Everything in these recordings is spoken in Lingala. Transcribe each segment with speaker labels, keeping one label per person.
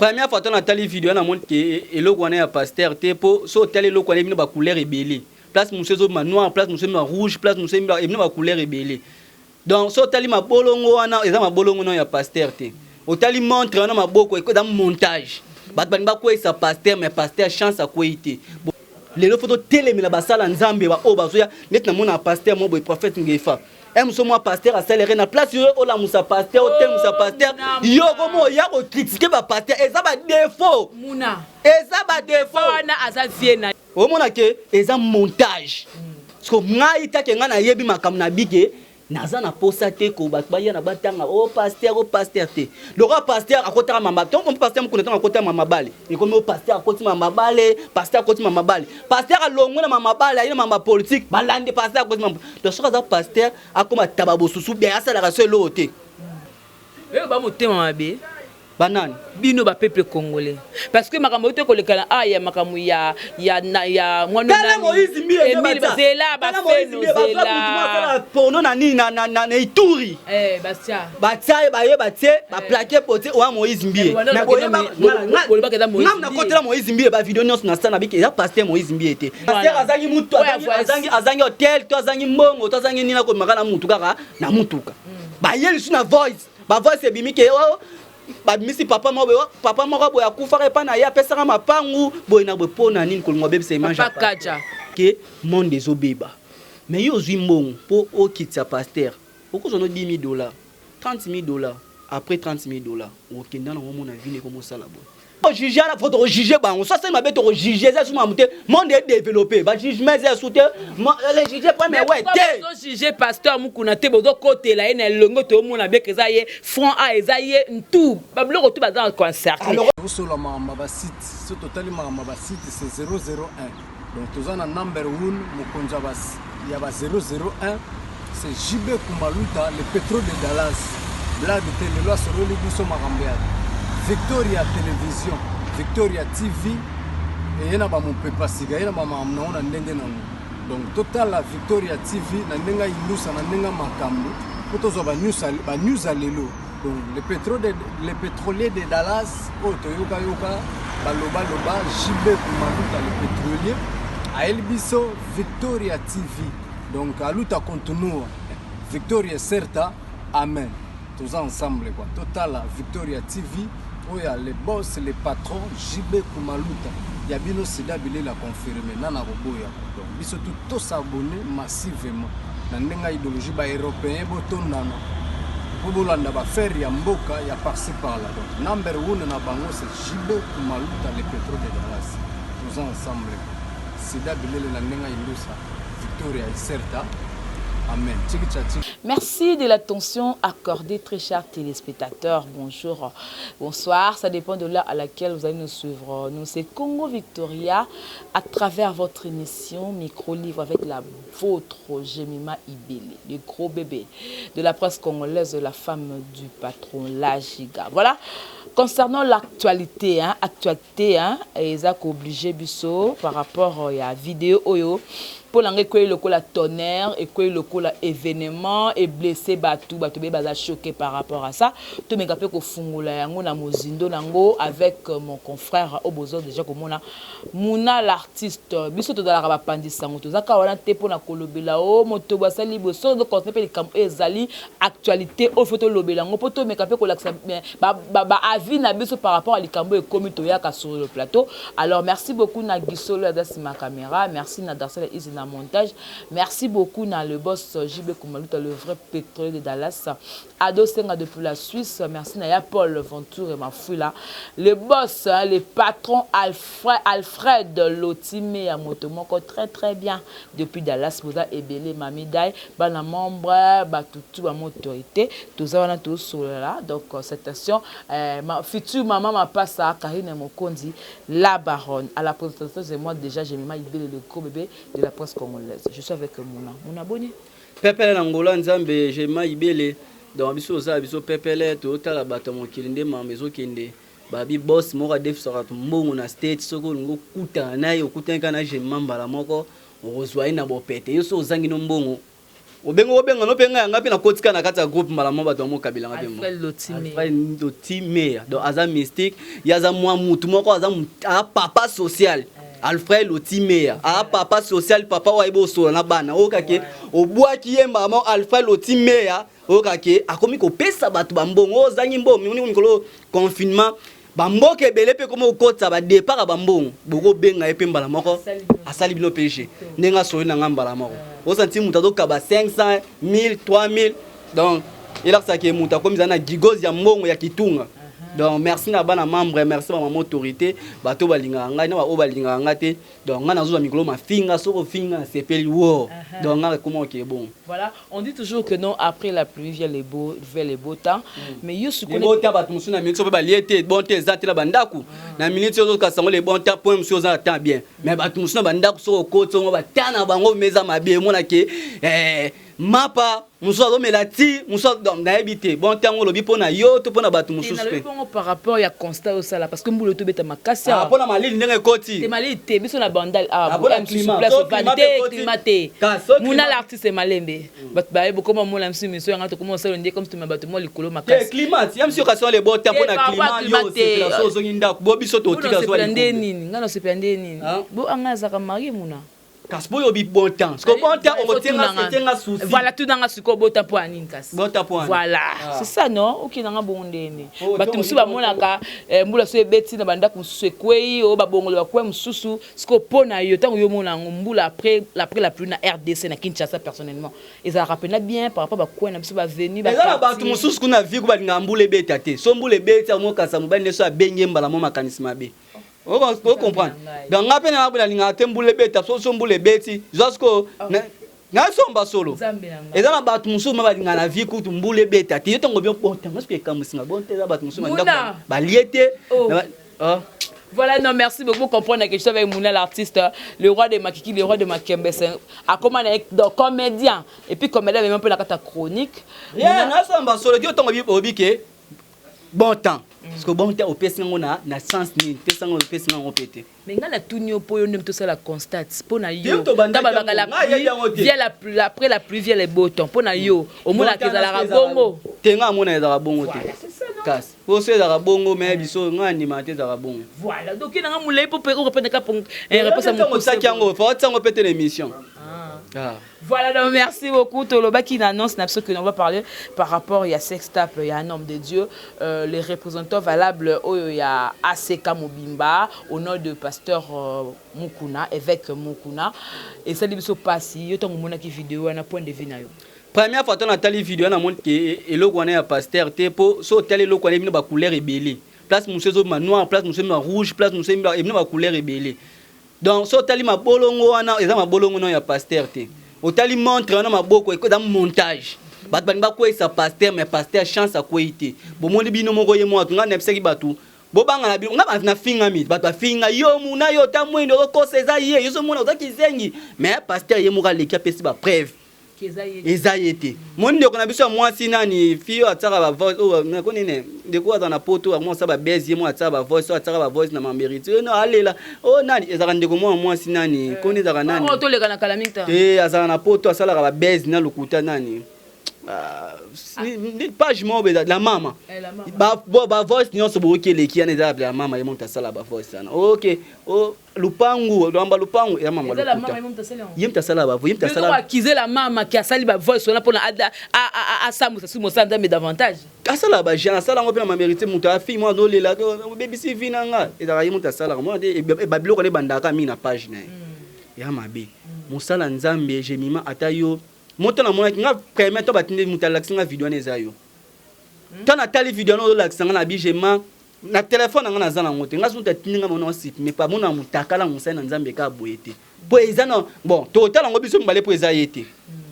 Speaker 1: Première fois to natali video na moni ke eloko wana ya pasteur te, po so otali eloko wana ebino ba couleur ebele. Place mosusu ezobima noir, place mosusu ebima rouge, place mosusu ebino ba couleur ebele. Donc so otali mabolongo wana, eza mabolongo nano ya pasteur te. Otali montre wana, maboko, eza montage. Bato balingi bakweyisa pasteur, mais pasteur chance akwei te. Lelo fo totelemela basala Nzambe baoyo bazoya neti namona pasteur mo boye, prophète Ngefa moso mwa pasteur asalere na place yo olamusa pasteur, otelemisa pasteur, yo komo oya kocritiquer bapasteur. Eza badéfaut, eza badéfaut.
Speaker 2: Wana aza vie na
Speaker 1: Omona ke eza montage, parce que ngai take ngai nayebi makambo na bike, naza na posa te ko bato baya na batanga o pasteur, o pasteur te. Lokola pasteur akotaka mama to pasteur mokuna, ntango akotaka mama bale, ekomi o pasteur akoti mama bale, pasteur akoti mama bale, pasteur alongwe na mama bale, aye na mama politique, balandi pasteur akoti mama. Donc soki aza pasteur, akoma taba bosusu bien, asalaka so eloko te.
Speaker 2: Oyo bamotema mabe.
Speaker 1: Banani?
Speaker 2: Bino bapeuple congolais, parce que makambo oyo tokoleka na a ya makambo ya mwana.
Speaker 1: Tala Moïse Mbiye.
Speaker 2: Zela, bafeno, zela.
Speaker 1: Porno na nini na Ituri.
Speaker 2: Batia.
Speaker 1: Batia ye, baye batie baplaquer potie oya Moïse Mbiye.
Speaker 2: Ngam
Speaker 1: nakotela Moïse Mbiye bavideo nyonso na sa na biki, eza pasteur Moïse Mbiye te. Pasteur azangi mutu, azangi hotel to azangi mbongo to azangi nini, akomaka na mutu kaka na mutuka. Baye lisu na voice, bavoice ebimi ke babimisi papa moko boye, papa moko boye akufaka epai na ye, apesaka mapangu boye na boye. Mpo na nini kolinga obebisa image ke monde ezobeba? Mais yo ozwi mbongo mpo okitisa pasteur, okozwa no 10 000 $, 30 000 $. Après 30 000 $, okenda nango, omona vine ekomosala boye. Juge wana, fo tokojuge bango. So asali mabe, tokojuge. Eza su mamu te, monde edéveloppe, bajugement eza su te, le juge premier we te.
Speaker 2: Bozojuge pasteur Mukuna te, bozokotela ye na elongo. Toomona beke eza ye front a, eza ye ntu babiloko tu baza concerté.
Speaker 3: Tosola makambo ya basite. So totali makambo ya basite, c'est 001. Donc toza na number 1, mokonzi ya ba 001, c'est JB Kumaluta, le pétrole de Dallas. Blague te, lelo asololi biso makambo ya Victoria Télévision, Victoria TV. Eye na bamopepa sika, ye na bamakambo nango na ndenge nango. Donc totala Victoria TV na ndenge ayindusa, na ndenge makambo, mpo tozwa banews ya lelo. Donc le pétrolier de Dallas oyo toyokayoka balobaloba, JB Kumaluta le pétrolier, ayeli biso Victoria TV. Donc aluta continua, victoria certa, amen. Toza ensemble quoi. Totala Victoria TV oyo ya le boss, le patron JB Kumaluta ya bino, sida bilela confirme nana koboya. Donc biso tu tos'abonner massivement na ndenge ya idéologie. Baeuropéen botondana mpo bolanda baaffaire ya mboka ya par-ci par-là. Donc number one na bango, c'est JB Kumaluta le pétrole de Dallas. Toza ensemble, sida bilele na ndenge ya indusa, victoria iserta, amen. Tchiki tcha tchiki.
Speaker 2: Merci de l'attention accordée, très chers téléspectateurs. Bonjour, bonsoir. Ça dépend de l'heure à laquelle vous allez nous suivre. Nous, c'est Congo Victoria, à travers votre émission Micro Livre avec la vôtre Jemima Ibele, le gros bébé de la presse congolaise, la femme du patron, la giga. Voilà. Concernant l'actualité, hein, actualité, hein, eza obligé biso par rapport à vidéo oyo mpo na ngai ekwei lokola tonnerre, ekwei lokola événement, eblesse bato, bato be baza choqué par rapport à ça. Tomeka mpe kofungola yango na mozindo nango avec mon confrère oyo bozo déjà komona, Muna l'artiste. Biso tozalaka bapanzi sango, toza kaka wana te mpona kolobela o moto basali boye. Soki tocontinue mpe likambo oyo ezali actualité oyo, fo tolobela yango mpo tomeka mpe kolakisa baavis na biso par rapport à likambo ekomi. Toyaka sur le plateau. Alors merci beaucoup na Gisolo aza nsima caméra, merci na Darcel Izi na montage, merci beaucoup na le boss JB Kumaluta, le vrai pétrolier de Dallas, Ado Senga depuis la Suisse, merci na ya Paul Venture Mafuila, le boss, hein, le patron Alfred Lotime ya moto moko très très bien depuis Dallas. Boza ebele, Mami Dai, bana membre, batutu ba autorité, toza wana tosolola. Donc salutations ma future maman Mapasa Karine Mokonzi, la baronne. À la présentation, c'est moi déjà, Jemima Ibele, le gros bébé de la presse congolaise. Je suis avec Mouna. Mouna, boni?
Speaker 1: Pepele na ngola Nzambe, Jema Ibele. Donc biso ozala biso pepele, totala bato ya mokili nde mama ezokende. Babi boss moko adefisaka mbongo na State, soki olingi okutana na ye, okutani kaka na Jema mbala moko, okozwa ye na bopete. Yo so ozangi no mbongo. Obenga, obenga no mpe ngai yanga mpe nakotika na kati ya groupe mbala moko, bato bamokabelanga mpe.
Speaker 2: Alfred Lotime.
Speaker 1: Alfred Lotimea, donc aza mystique, ye aza mwa mutu moko, aza aza papa social. Alfred Lotimea aza papa social, papa oyo ayebi osola na bana. Oyokake obwaki ye mbala moko, Alfred Lotimea, oyokake akomi kopesa bato bambongo oyo ozangi mbongo. Moni mikolo confinement, bamboka ebele mpe komi kokotisa badépart ya bambongo, bokobenga ye mpe mbala moko, asali bino pg ndenge asoli na nga mbala moko. Osanti moto azokaba 500, 1000, 3000, donc elakisaka moto akomi zala na gigoze ya mbongo ya kitunga. Donc merci na bana membre, merci bamama autorité, bato balingaka ngai na baoyo balingaka ngai te. Donc ngai nazozwa mikolo mafinga, soki ofinga nasepeli wo. Donc ngai ekoma okeye bongo.
Speaker 2: Voilà, on dit toujours que non, après la pluie vient le beau temps. Mais yo
Speaker 1: le bon temps, bato mosusu na minute oyo mpe balie te. Bon te eza te na bandako. Na minute oyo ozokasa yango le bon temps, point mosusu oza na temps bien, mais bato mosusu na bandako, soki okoti yango, bata na bango me eza mabe. Emonake mapa mosusu azomela ti mosusu. Donc nayebi te bon ntango olobi mpo na yo to mpo na bato mosusu.
Speaker 2: Nalobi
Speaker 1: mpe
Speaker 2: bongo par rapport ya constat osala, parce que mbula tobeta makasi
Speaker 1: Ah,
Speaker 2: awa.
Speaker 1: mpo na malili ndenge ekoti.
Speaker 2: Te, malili te, biso na Bandal.
Speaker 1: Ah, mpo na climat.
Speaker 2: Place
Speaker 1: So
Speaker 2: ovandi
Speaker 1: climat
Speaker 2: te
Speaker 1: mpe ekoti.
Speaker 2: Climat te.
Speaker 1: So
Speaker 2: muna
Speaker 1: climat-
Speaker 2: l'artiste malembe, bato baye bokoma mona misu miso yanga, tokoma osala nde comme toma bato mwa likolo
Speaker 1: te
Speaker 2: makasi.
Speaker 1: Climat ya miso kasi le bon temps mpo
Speaker 2: Te,
Speaker 1: na
Speaker 2: par rapport à
Speaker 1: climat, yo
Speaker 2: climat te.
Speaker 1: osepela so ozongi ndako bo biso totika zwa
Speaker 2: osepela nde
Speaker 1: likumbi.
Speaker 2: nini? Ngai nasepela nde nini?
Speaker 1: Ah.
Speaker 2: Bo anga azalaka marie muna.
Speaker 1: Kasi boyo obi bon temps, parce que bon temps okotienga etenga souci.
Speaker 2: Voilà, tunanga sikoyo bota mpo ya nini kasi?
Speaker 1: Bota mpo ya nini?
Speaker 2: Voilà.
Speaker 1: Ah.
Speaker 2: C'est ça, non? Okendanga bongo ndeni.
Speaker 1: Oh,
Speaker 2: Bato
Speaker 1: to
Speaker 2: mosusu
Speaker 1: obi
Speaker 2: bamonaka mbula so ebeti na bandako mosusu ekwei, oyo babongolo bakwei mosusu. Sikoyo mpo na yo, ntango yo omona yango, mbula après la pluie na RDC, na Kinshasa personnellement, ezalaka mpena bien par rapport bakwei na biso, baveni?
Speaker 1: Eza na bato mosusu kuna vi ku balingaka mbula ebeta te. So mbula ebeti, amokasa mobali nde so abengi ye mbala mo makanisi mabe. Ocomprendre? Donc nga mpe na nalingaka te mbula ebeta. So mbula ebeti, zwa sikoyo nasomba solo.
Speaker 2: Nzambe na ngai.
Speaker 1: Eza na bato mosusu ma balingaka na vie kutu mbula ebeta te. Yo ntango bio bon ntango soki ekamwisinga bon te, eza bato mosusu
Speaker 2: Muna.
Speaker 1: bandako balie te.
Speaker 2: Oh.
Speaker 1: Ah.
Speaker 2: Voilà, non, merci beaucoup. Comprendre la question avec Mouna, l'artiste, le roi de Makiki, le roi de Makembe. C'est un comment donc comédien. Et puis comédien, même un peu la carte chronique.
Speaker 1: Yeah, nasomba solo. Yo ntango obi ke bon temps, parce que bon temps opesi yango na sens nini? Pesi yango, opesi yango mpe te.
Speaker 2: Mais nga natuni yo mpo yo nde tosala constat mpo na yo.
Speaker 1: Te, tobandaki
Speaker 2: Ntango balobaka la
Speaker 1: yango. Ngai ayebi yango
Speaker 2: pluie
Speaker 1: te.
Speaker 2: vient la après la pluie vient le beau temps, mpo na yo omonaka ezalaka bongo?
Speaker 1: Te, nga amona ezalaka bongo te.
Speaker 2: Voilà, c'est ça, non?
Speaker 1: Kasi po so ezalaka bongo, me biso nga andimaka te ezalaka bongo.
Speaker 2: Voilà, donc nanga molai mpo mpe okopendaka réponse ya
Speaker 1: ntango
Speaker 2: mokuse.
Speaker 1: otiaki yango, fa otia yango mpe te na émission. Ah.
Speaker 2: Voilà, donc merci beaucoup. Tolobaki une annonce na biso que on va parler par rapport ya sextape, il y a un homme de Dieu, les représentants valables oyo ya ACK Mobimba au nom de pasteur Mukuna, évêque Mukuna. Et ça dit biso pasi, yo tango monaki vidéo wana, point de vue na yo?
Speaker 1: Première fois to natali video wana, namoni ke eloko wana ya pasteur te, mpo so otali eloko wana, ebino bacouleur ebele. Place mosusu ezobima noir, place mosusu ebima rouge, place mosusu ebino bacouleur ebele. Donc so otali mabolongo wana, eza mabolongo nano ya pasteur te. Otali montre wana, maboko, eza montage. Bato balingi bakweyisa pasteur, mais pasteur chance akwei te. Bomoni bino moko ye moko. Ngai nayebisaki bato bobanga na bino. Ngai nafingami, bato bafinga yo muna, yo ta mwindo, okosa, eza ye, yo ozomona oza kizengi. Mais pasteur ye moko aleki, apesi bapreuve eza ye te. Moni ndeko na biso ya mwasi nani, fille oyo atiaka bavoice oyo nako nini, ndeko oyo aza na poto, akoma osala babese, ye moko atiaka bavoice oyo, atiaka bavoice na mamérite oyo alela oyo nani, ezalaka ndeko mwana mwasi nani koni, ezalaka nani?
Speaker 2: Oh, toleka na kala mingi ta.
Speaker 1: Te, azalaka na poto, asalaka babese na lokuta nani. Ah, page moko boye, la mama.
Speaker 2: Eh, la mama.
Speaker 1: Bavoice nyonso boyoki eleki wana, eza la mama ye moto asala bavoice wana. Ok, o lupangu lwamba lupangu eza mama.
Speaker 2: Eza la mama ye
Speaker 1: lokuta
Speaker 2: moto asali yango.
Speaker 1: Ye moto asala bavo, ye moto
Speaker 2: Yo
Speaker 1: asala.
Speaker 2: Accuser la mama qui asali ba voice wana mpona asambwisa su mosala Nzambe davantage.
Speaker 1: Asala bajeune, asala yango mpe na mamérite. Moto afille moko azolela, obebisi vi na nga, ezalaka ye moto asalaka. Mona te babiloko wana ebandaka mingi na page na ye ya mabe. Mosala Nzambe jemima, ata yo moto namonaki nga premier to batindi moto alakisi nga video wana, eza yo. Ntango natali video wana ozolakisa nga na bijema na telefone na nga, naza nango te. Nga so moto atindi nga, mona osupprime pa mona motakala mosali na Nzambe kaka boye te, mpo eza na bon totala yango biso mibale, mpo eza ye te.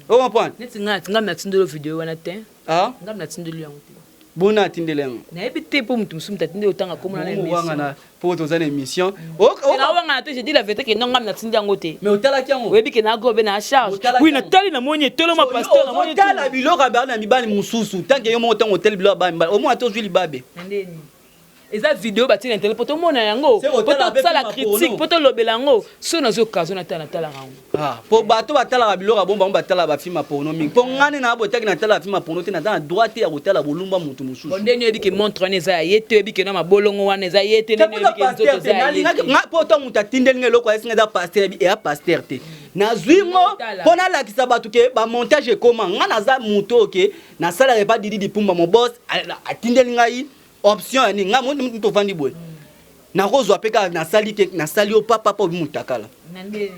Speaker 1: Ocomprendre?
Speaker 2: Neti ngai ngai natindeli video wana te.
Speaker 1: Ah?
Speaker 2: Ngai natindeli yango te.
Speaker 1: Bona atindeli yango?
Speaker 2: Nayebi te, mpo moto mosusu moto atindeli, otanga komona na émission.
Speaker 1: Wangana mpo toza na émission.
Speaker 2: Nawangana te, je dis la vérité ke non, ngai natindi yango te.
Speaker 1: Mais otalaki yango?
Speaker 2: Oyebi ke nagobe na charge.
Speaker 1: Otalaki
Speaker 2: Oui.
Speaker 1: yango?
Speaker 2: Natali, namoni etoloma pasteur, namoni.
Speaker 1: Otala biloko ya bana mibali mosusu, tanke yo moko ntango otali biloko ya bana mibali, omona te ozwi libabe.
Speaker 2: Ndeni? Eza video batie na internet mpo tomona yango,
Speaker 1: Se
Speaker 2: mpo
Speaker 1: kotala pe
Speaker 2: tosala
Speaker 1: film ya
Speaker 2: critique,
Speaker 1: porno.
Speaker 2: mpo tolobela yango. Soki nazwi occasion, natala, natalaka yango.
Speaker 1: Ah, po bato batalaka biloko ya bongo, bango batalaka bafilm ya porno mingi. Mpo ngai nde na botaki natala film ya porno te, naza na droit te ya kotala bolumba motu mosusu.
Speaker 2: Bon, ndeni oyebi ke montre wana eza ya ye te, oyebi ke na mabolongo wana eza ye te, ndeni oyebi ke nzoto eza ya ye te?
Speaker 1: Mpo to moto atindeli ngai eloko ayesinga eza pasteur, eya pasteur te. Nazwi ngo
Speaker 2: Otala.
Speaker 1: mpo nalakisa bato ke bamontage ekoma. Ngai naza moto oyo ke nasalaka epa Didi Dipumba, mo boss atindeli ngai option ya nini. Ngai moto tovandi boye, nakozwa mpe kaka nasali ke nasali yo papapa obi motakala.
Speaker 2: Na ndeni?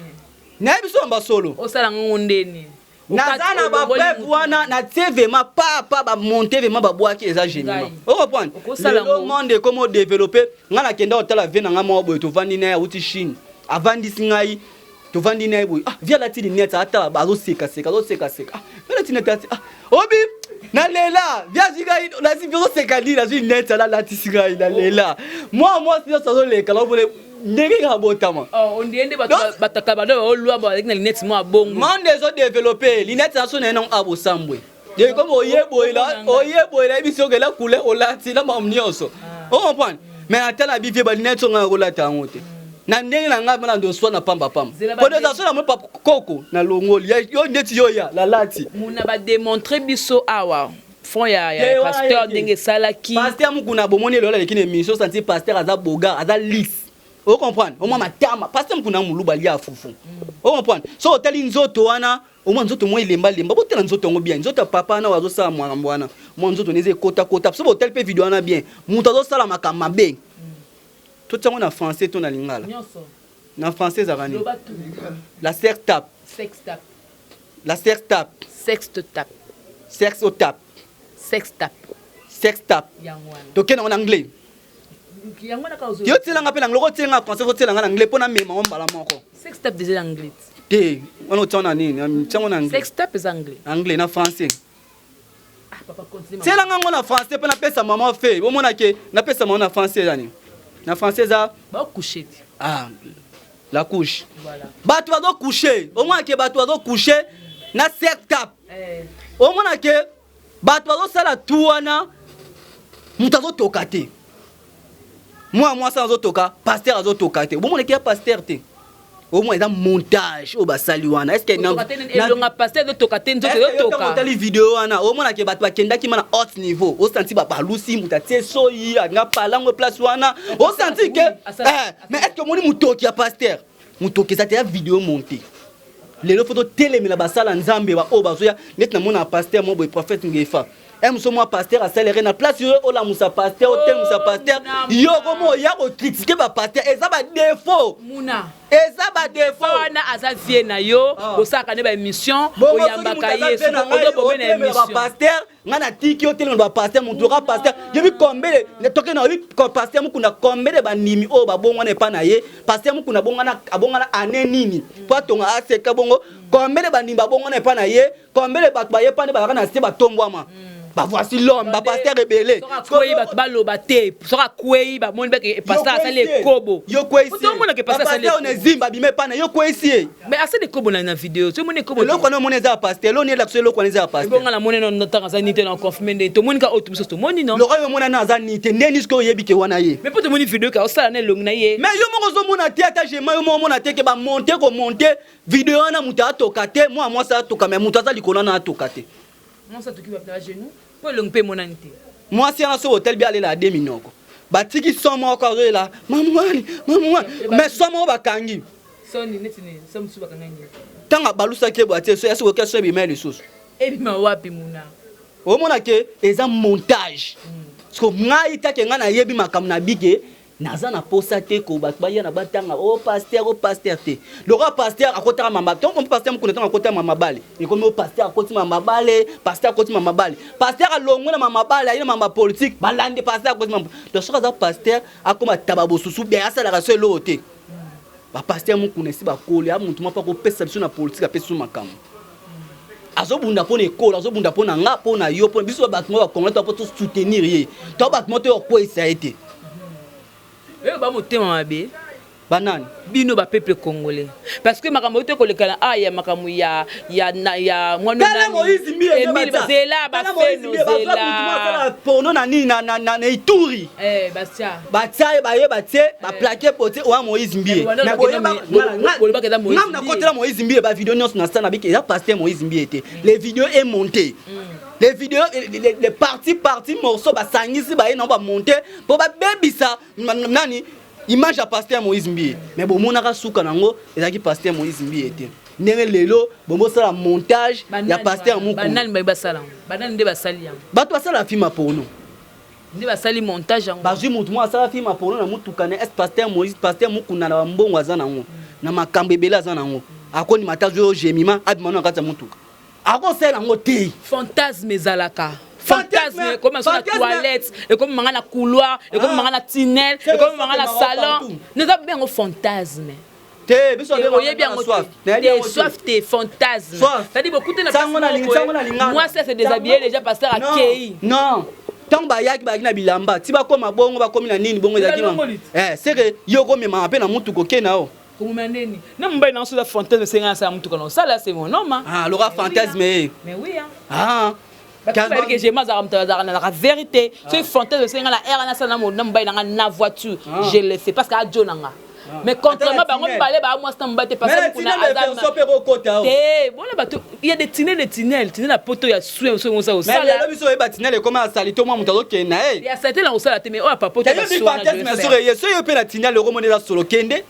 Speaker 1: Nayebi so basolo.
Speaker 2: Osala ngongo ndeni?
Speaker 1: Naza na bapreuve wana, natie vraiment papa bamonte, vraiment babwaki, eza gémiment.
Speaker 2: Ngai.
Speaker 1: Ocomprendre?
Speaker 2: Okosala
Speaker 1: Lelo
Speaker 2: ngo.
Speaker 1: monde ekoma odéveloppe. Ngai nakenda kotala vie na ngai moko boye, tovandi na ye, awuti Chine, avandisi ngai, tovandi na ye boye. Ah, vie alati lunette, atala, azosekaseka, azosekaseka. Ah, vie alati lunette, alati, ah, obi nalela. Vie azwi ngai, nazi vie ozoseka nini? Azwi lunette, alalatisi ngai, nalela. Mwa mwasi nyonso azoleka naomona ndenge kaka botama.
Speaker 2: Oh, ondie nde bato bataka bado baolwa bazalaki na lunette mwa bongo.
Speaker 1: Monde ezodéveloppe. Lunette na so na ye nango abosambwe comme oyeboyela, oyeboyela, yebi soki ela couleur olati na makambo nyonso, ocomprendre? Mais ata na bivie balunettes oyo, ngai nakolata yango te na ndenge na ngai mpona ndoswa na pambapamba.
Speaker 2: Zela.
Speaker 1: Po eza so na moi koko na longoli yo ndeti yo ya lalati.
Speaker 2: Muna badémontre biso awa front ya
Speaker 1: Te, wana
Speaker 2: pasteur
Speaker 1: ye te.
Speaker 2: ndenge esalaki.
Speaker 1: Pasteur Mukuna, bomoni eloko aleki na émission, santi pasteur aza bogar, aza lisse, ocomprendre? Omwa matama, pasteur Mukuna moluba alia fufu, ocomprendre? So otali nzoto wana, omwa nzoto mwa elembalemba. Botala nzoto yango bien, nzoto ya papa wana oyo azosala makambo wana, mwa nzoto neza ekotakota. So botali mpe video wana bien, moto azosala makambo mabe. Totiango na français to na lingala?
Speaker 2: Nyonso.
Speaker 1: Na français ezalaka nini?
Speaker 2: Loba tu.
Speaker 1: La sex tape.
Speaker 2: Sex tape.
Speaker 1: La sex tape.
Speaker 2: Sex tape.
Speaker 1: Sex o tape.
Speaker 2: Sex tape.
Speaker 1: Sex tape.
Speaker 2: Yango wana.
Speaker 1: Tokende yango na anglais.
Speaker 2: Yango wana kaka.
Speaker 1: Yo tielanga mpe na anglais, okotielanga français, okotielanga na anglais mpo namema ngo mbala moko.
Speaker 2: Sex tape déjà anglais.
Speaker 1: Te, wana otiango na nini? Tiango na anglais.
Speaker 2: Sex tape eza anglais.
Speaker 1: Anglais na français.
Speaker 2: Ah papa, continue.
Speaker 1: Tielanga ngo na français mpo napesa mama fe. Bomona ke napesa mama na français eza nini? Na français eza
Speaker 2: Baocouche te.
Speaker 1: Ah, la couche.
Speaker 2: Voilà.
Speaker 1: Bato bazocouche, omona ke bato bazocouche na sex tape.
Speaker 2: Eh.
Speaker 1: Omona ke bato bazosala tu wana, moto azotoka te, mwana mwasi azotoka, pasteur azotoka te. Bomona ke ya pasteur te, omona eza montage oyo basali wana. Est-ce que
Speaker 2: Otoka te, elonga pasteur ezotoka te, nzoto ezotoka.
Speaker 1: Otali video wana, omona ke bato bakendaki ma na haute niveau. Osanti babalusi, moto atie soyi, alinga palango place wana, osanti ke mais est ce que omoni motoki ya pasteur? Motoki eza te, ya video monté. Lelo fo totelemela basala Nzambe baoyo bazoya neti namona pasteur mo boye, prophète Ngefa moso mwa pasteur asalere na place oyo. Olamusa pasteur, otelemisa pasteur,
Speaker 2: Muna,
Speaker 1: yo komo oya kocritiquer bapasteur, eza badéfaut.
Speaker 2: Muna.
Speaker 1: Eza badéfaut.
Speaker 2: Wana aza vie na yo.
Speaker 1: Ah.
Speaker 2: Osalaka nde baémission, oyambaka ye, ozobobe na émission.
Speaker 1: Bapasteur, ngai natiki otelemela bapasteur. Moto oka pasteur yebi combien toke na oyebi pasteur Mokunda combien bandimi oyo babongwana epa na ye. Pasteur Mokunda abongwana, abongwana ane nini mpo atonga aseka bongo? Combien bandimi babongwana epa na ye? Combien bato baye pa nde bazalaka na se batombwama? Bavoici l'homme, bapasteur ebele.
Speaker 2: Soki akwei, bato baloba te. Soki akwei, bamoni bake pasteur asali ekobo.
Speaker 1: Yo kweyisi.
Speaker 2: Otomonake pasteur asali
Speaker 1: Bapasteur Onésime babima epa na yo, kweyisi ye.
Speaker 2: Mais asali ekobo na video, soki omoni ekobo te.
Speaker 1: Eloko wana omoni eza ya pasteur? Eloko nini elakisa eloko wana eza ya pasteur?
Speaker 2: Ebonga namoni no ntango aza ni te, na confirme nde tomoni ka oyo biso tomoni no.
Speaker 1: Loko oyo omona na aza ni te, nde nini soki oyebi ke wana ye?
Speaker 2: Mais mpo tomoni video ka osala na elongi na ye.
Speaker 1: Mais yo moko ozomona te, ata gema yo moko omona te ke bamonte, komonte video wana, moto atoka te, mwana mwasi atoka, mais moto aza likolo wana atoka te.
Speaker 2: Mwasi atoki wapi? Na bagenou, mpo elongi mpe emonani te.
Speaker 1: Mwasi wana soki otali bi alela ade minoko, batiki son moko, azolela mamwani mamwani, mais son moko bakangi.
Speaker 2: Soni neti nini? So mosusu bakanga nini?
Speaker 1: Ntango abalusaki ye boye, atie so, esi kokia so ebima ye lisusu.
Speaker 2: Ebima wapi, muna?
Speaker 1: Omona ke eza montage. Parce que ngai take ngai nayebi makambo na bike, naza na posa te ko bato baya na batanga o pasteur, o pasteur te. Lokola pasteur akotaka mama ntongo, pasteur Mokuna ntango akotaka mama bale, ekomi o pasteur akoti mama bale, pasteur akoti mama bale, pasteur alongwe na mama bale, aye na mama politique, balandi pasteur akoti mama. Donc soki aza pasteur, akoma taba bosusu bien, asalaka so eloko te. Bapasteur Mokuna esi bakoli, a motu moko akopesa biso na politique, apesi biso makambo, azobunda mpo na ekolo, azobunda mpo na nga, mpo na yo, mpo na biso bato moko bacongolais, to mpo tosoutenir ye, to bato moko toyokweyisa ye te.
Speaker 2: Oyo ba motema mabe.
Speaker 1: Banani?
Speaker 2: Bino bapeuple congolais, parce que makambo oyo tokoleka na a ya makambo ya mwana
Speaker 1: Tala Moïse Mbiye.
Speaker 2: Emile, zela bafeno, zela.
Speaker 1: Porno na nini na Ituri.
Speaker 2: Eh, batia.
Speaker 1: Batia ye, baye batie baplaquer potie oya Moïse Mbiye.
Speaker 2: Bolobaka eza Moïse.
Speaker 1: Ngam nakotela Moïse Mbiye bavideo nyonso na sa nabiki eza pasteur Moïse Mbiye te. Les vidéos est monté, les vidéos, les parties morceau basangisi, baye nango bamonte mpo babebisa nani, image ya pasteur Moïse Mbiye. Mais bomonaka suka nango ezalaki pasteur Moïse Mbiye te. Ndenge lelo bomosala montage ya pasteur Mukuna.
Speaker 2: Banani baye basala yango? Banani nde basali yango?
Speaker 1: Bato basala film ya porno.
Speaker 2: Nde basali montage yango.
Speaker 1: Bazwi motu moko asala film ya porno na mutuka na est pasteur Moïse, pasteur Mukuna na bambongo aza nango, na makambo ebele aza nango, akondima ata azwi oyo Jemima abima no na kati ya mutuka, akosala yango te.
Speaker 2: Fantasme ezalaka, fantasme ekomi so na toilette, ekomi manga na couloir, ekomi manga na tunnel, ekomi manga na salon. Neza bengo fantasme.
Speaker 1: Te, biso
Speaker 2: oyebi yango te, soif te, fantasme, c'est-à-dire bokute na mwasi ase déshabillé déjà, pasteur akei.
Speaker 1: Non, ntango bayaki, bayaki na bilamba ti bakóma bongo, bakomi na nini bongo, ezalaki seke yo okomemaka mpe na mutuka oke na yo.
Speaker 2: Komoma ndeni na mobali nango, soza fantasme esenga nasala mutuka na osala, c'est mon homme.
Speaker 1: Ah, loka fantasme ye.
Speaker 2: Mais oui, hein.
Speaker 1: Ah.
Speaker 2: Bayebi ke jema azalaka moto azalaka na vérité. Soki fantasme esenga na aire nasala na mobali nanga na voiture, je le fais parce que ajo nanga. Mais contrairement bango mibale baa mwasi na mobali te, parce
Speaker 1: que
Speaker 2: te bona bato, il y a des tunnels, des tunnels, tunnel na poto ya soin soki mosa
Speaker 1: osala. Biso oyeba tunnel ekoma ya sali to mwa moto azokende na ye.
Speaker 2: Ya sali te na kosala te, mais oyo ya papoto.
Speaker 1: Fantasme soki ye, soki yo mpe na tunnel okomona eza solo, kende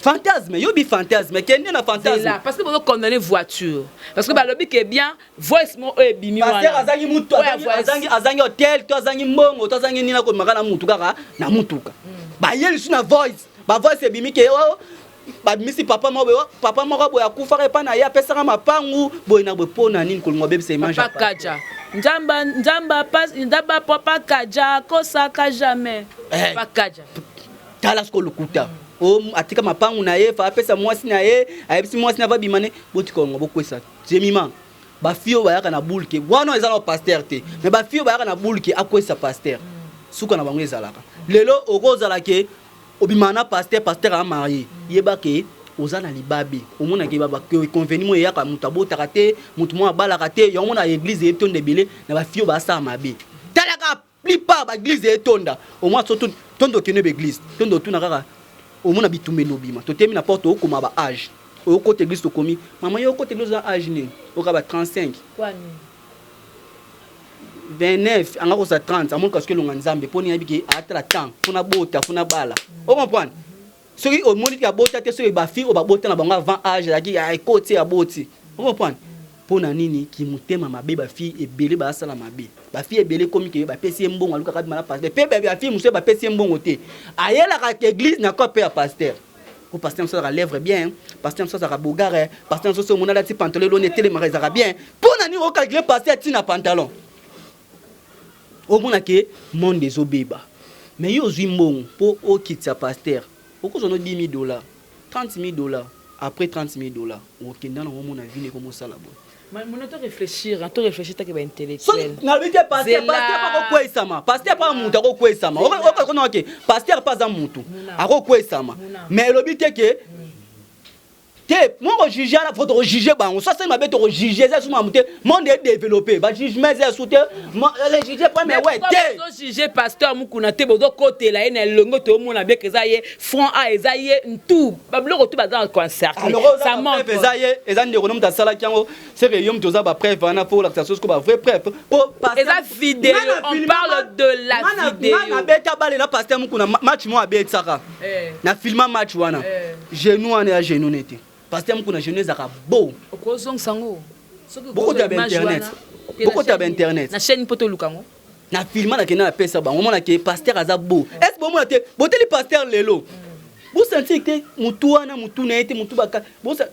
Speaker 1: fantasme, yobi fantasme, kende na fantasme.
Speaker 2: Parce que bozo condamner voiture, parce que balobi ke bien voice mo oyo ebimi.
Speaker 1: Pasteur azangi mutu, azangi hotel to azangi mbongo to azangi nini, akomaka na mutu kaka na mutuka. Baye lisu na voice, bavoice ebimi ke babimisi papa moko boye, papa moko boye akufaka epai na ye, apesaka mapangu boye na boye. Mpo na nini kolinga obebisa image?
Speaker 2: Papa Kaja, nzamba nzamba nzamba, papa Kaja akosaka jamais, papa Kaja.
Speaker 1: Tala siko lokuta o atika mapangu na ye, fa apesa mwasi na ye, ayebisi mwasi na babima ne. Botika kolonga bokwesa Jemima. Bafille oyo bayaka na bulke wana eza na pasteur te, mais bafille oyo bayaka na bulke akwesa pasteur, suka na bango ezalaka lelo okozala ke obimaka na pasteur, pasteur amarié, yeba ke oza na libabe. Omonake convenu mo eyaka, moto abotaka te, moto mo abalaka te. Yango mona église etonda ebele na bafille oyo basala mabe. Talaka plupart baéglise etonda omoi so tondo okende baéglise, tondo otuna kaka, omona bitumba elobima. Totemi na porte, okoma ba âge okota église, tokomi mama yo okota église oza âge nini? Oka ba 35, 29, anga kosa 30, amonaka soki elonga Nzambe mpo nini ayebi ke atala temps mpona bota, mpona bala. Ocomprendre? Soki omoni ke abota te, soki bafille oyo babota na bango avant âge azalaki ekoti, aboti. Ocomprendre mpo na nini kimotema mabe? Bafille ebele basala mabe. Bafille ebele ekomi ke bapesi ye mbongo, alukaka bima na pasteur. Mpe bafille mosusu bapesi ye mbongo te, ayelaka église na kope ya pasteur, po pasteur mosusu azalaka lèvre bien, pasteur mosusu azalaka bogare, pasteur mosusu omona alati pantalon eloni etelemaka, ezalaka bien. Mpo na nini ocalculer pasteur ntina pantalon? Omona ke monde ezobeba, mais yo ozwi mbongo mpo okitisa pasteur, okozwa no 10 000 $, 30 000 $. Après 30 000 $, okenda nango, omona vine ekomosala boye.
Speaker 2: Mona, to réfléchir, to réfléchir take baintellectuel.
Speaker 1: Nalobi te pasteur, pasteur mpe akokweyisama, pasteur mpe mutu akokweyisama. Okona ke pasteur mpe aza mutu, akokweyisama, mais elobi te ke te moko juge ala. Faut tokojuge bango, so asali mabe tokojuge, eza suma te. Monde edéveloppé, bajugement eza su te, le juge premier we te.
Speaker 2: Bozojuge pasteur Mukuna te, bozokotela ye na elongo. Toomona beke eza ye front a, eza ye ntu babiloko tu baza concerté.
Speaker 1: Eza ye, eza ndeko no moto asalaki yango. Seke yo moto oza bapreuve wana, fo olakisa soso bavrai preuve
Speaker 2: po eza vidéo, on parle de la vidéo.
Speaker 1: Nabeta bale na pasteur Mukuna, match mo abetisaka na filma match wana, genou wana ya genou nete pasteur Mukuna, genou ezalaka beau.
Speaker 2: Okozongisa yango.
Speaker 1: Bokota ba internet, bokota ba internet.
Speaker 2: Na chaîne mpo toluka yango.
Speaker 1: Na filma nakende napesa bango, omona ke pasteur aza beau. Est ce bomona te? Boteli pasteur lelo, bosentir te mutu wana, mutu na ye te, mutu baka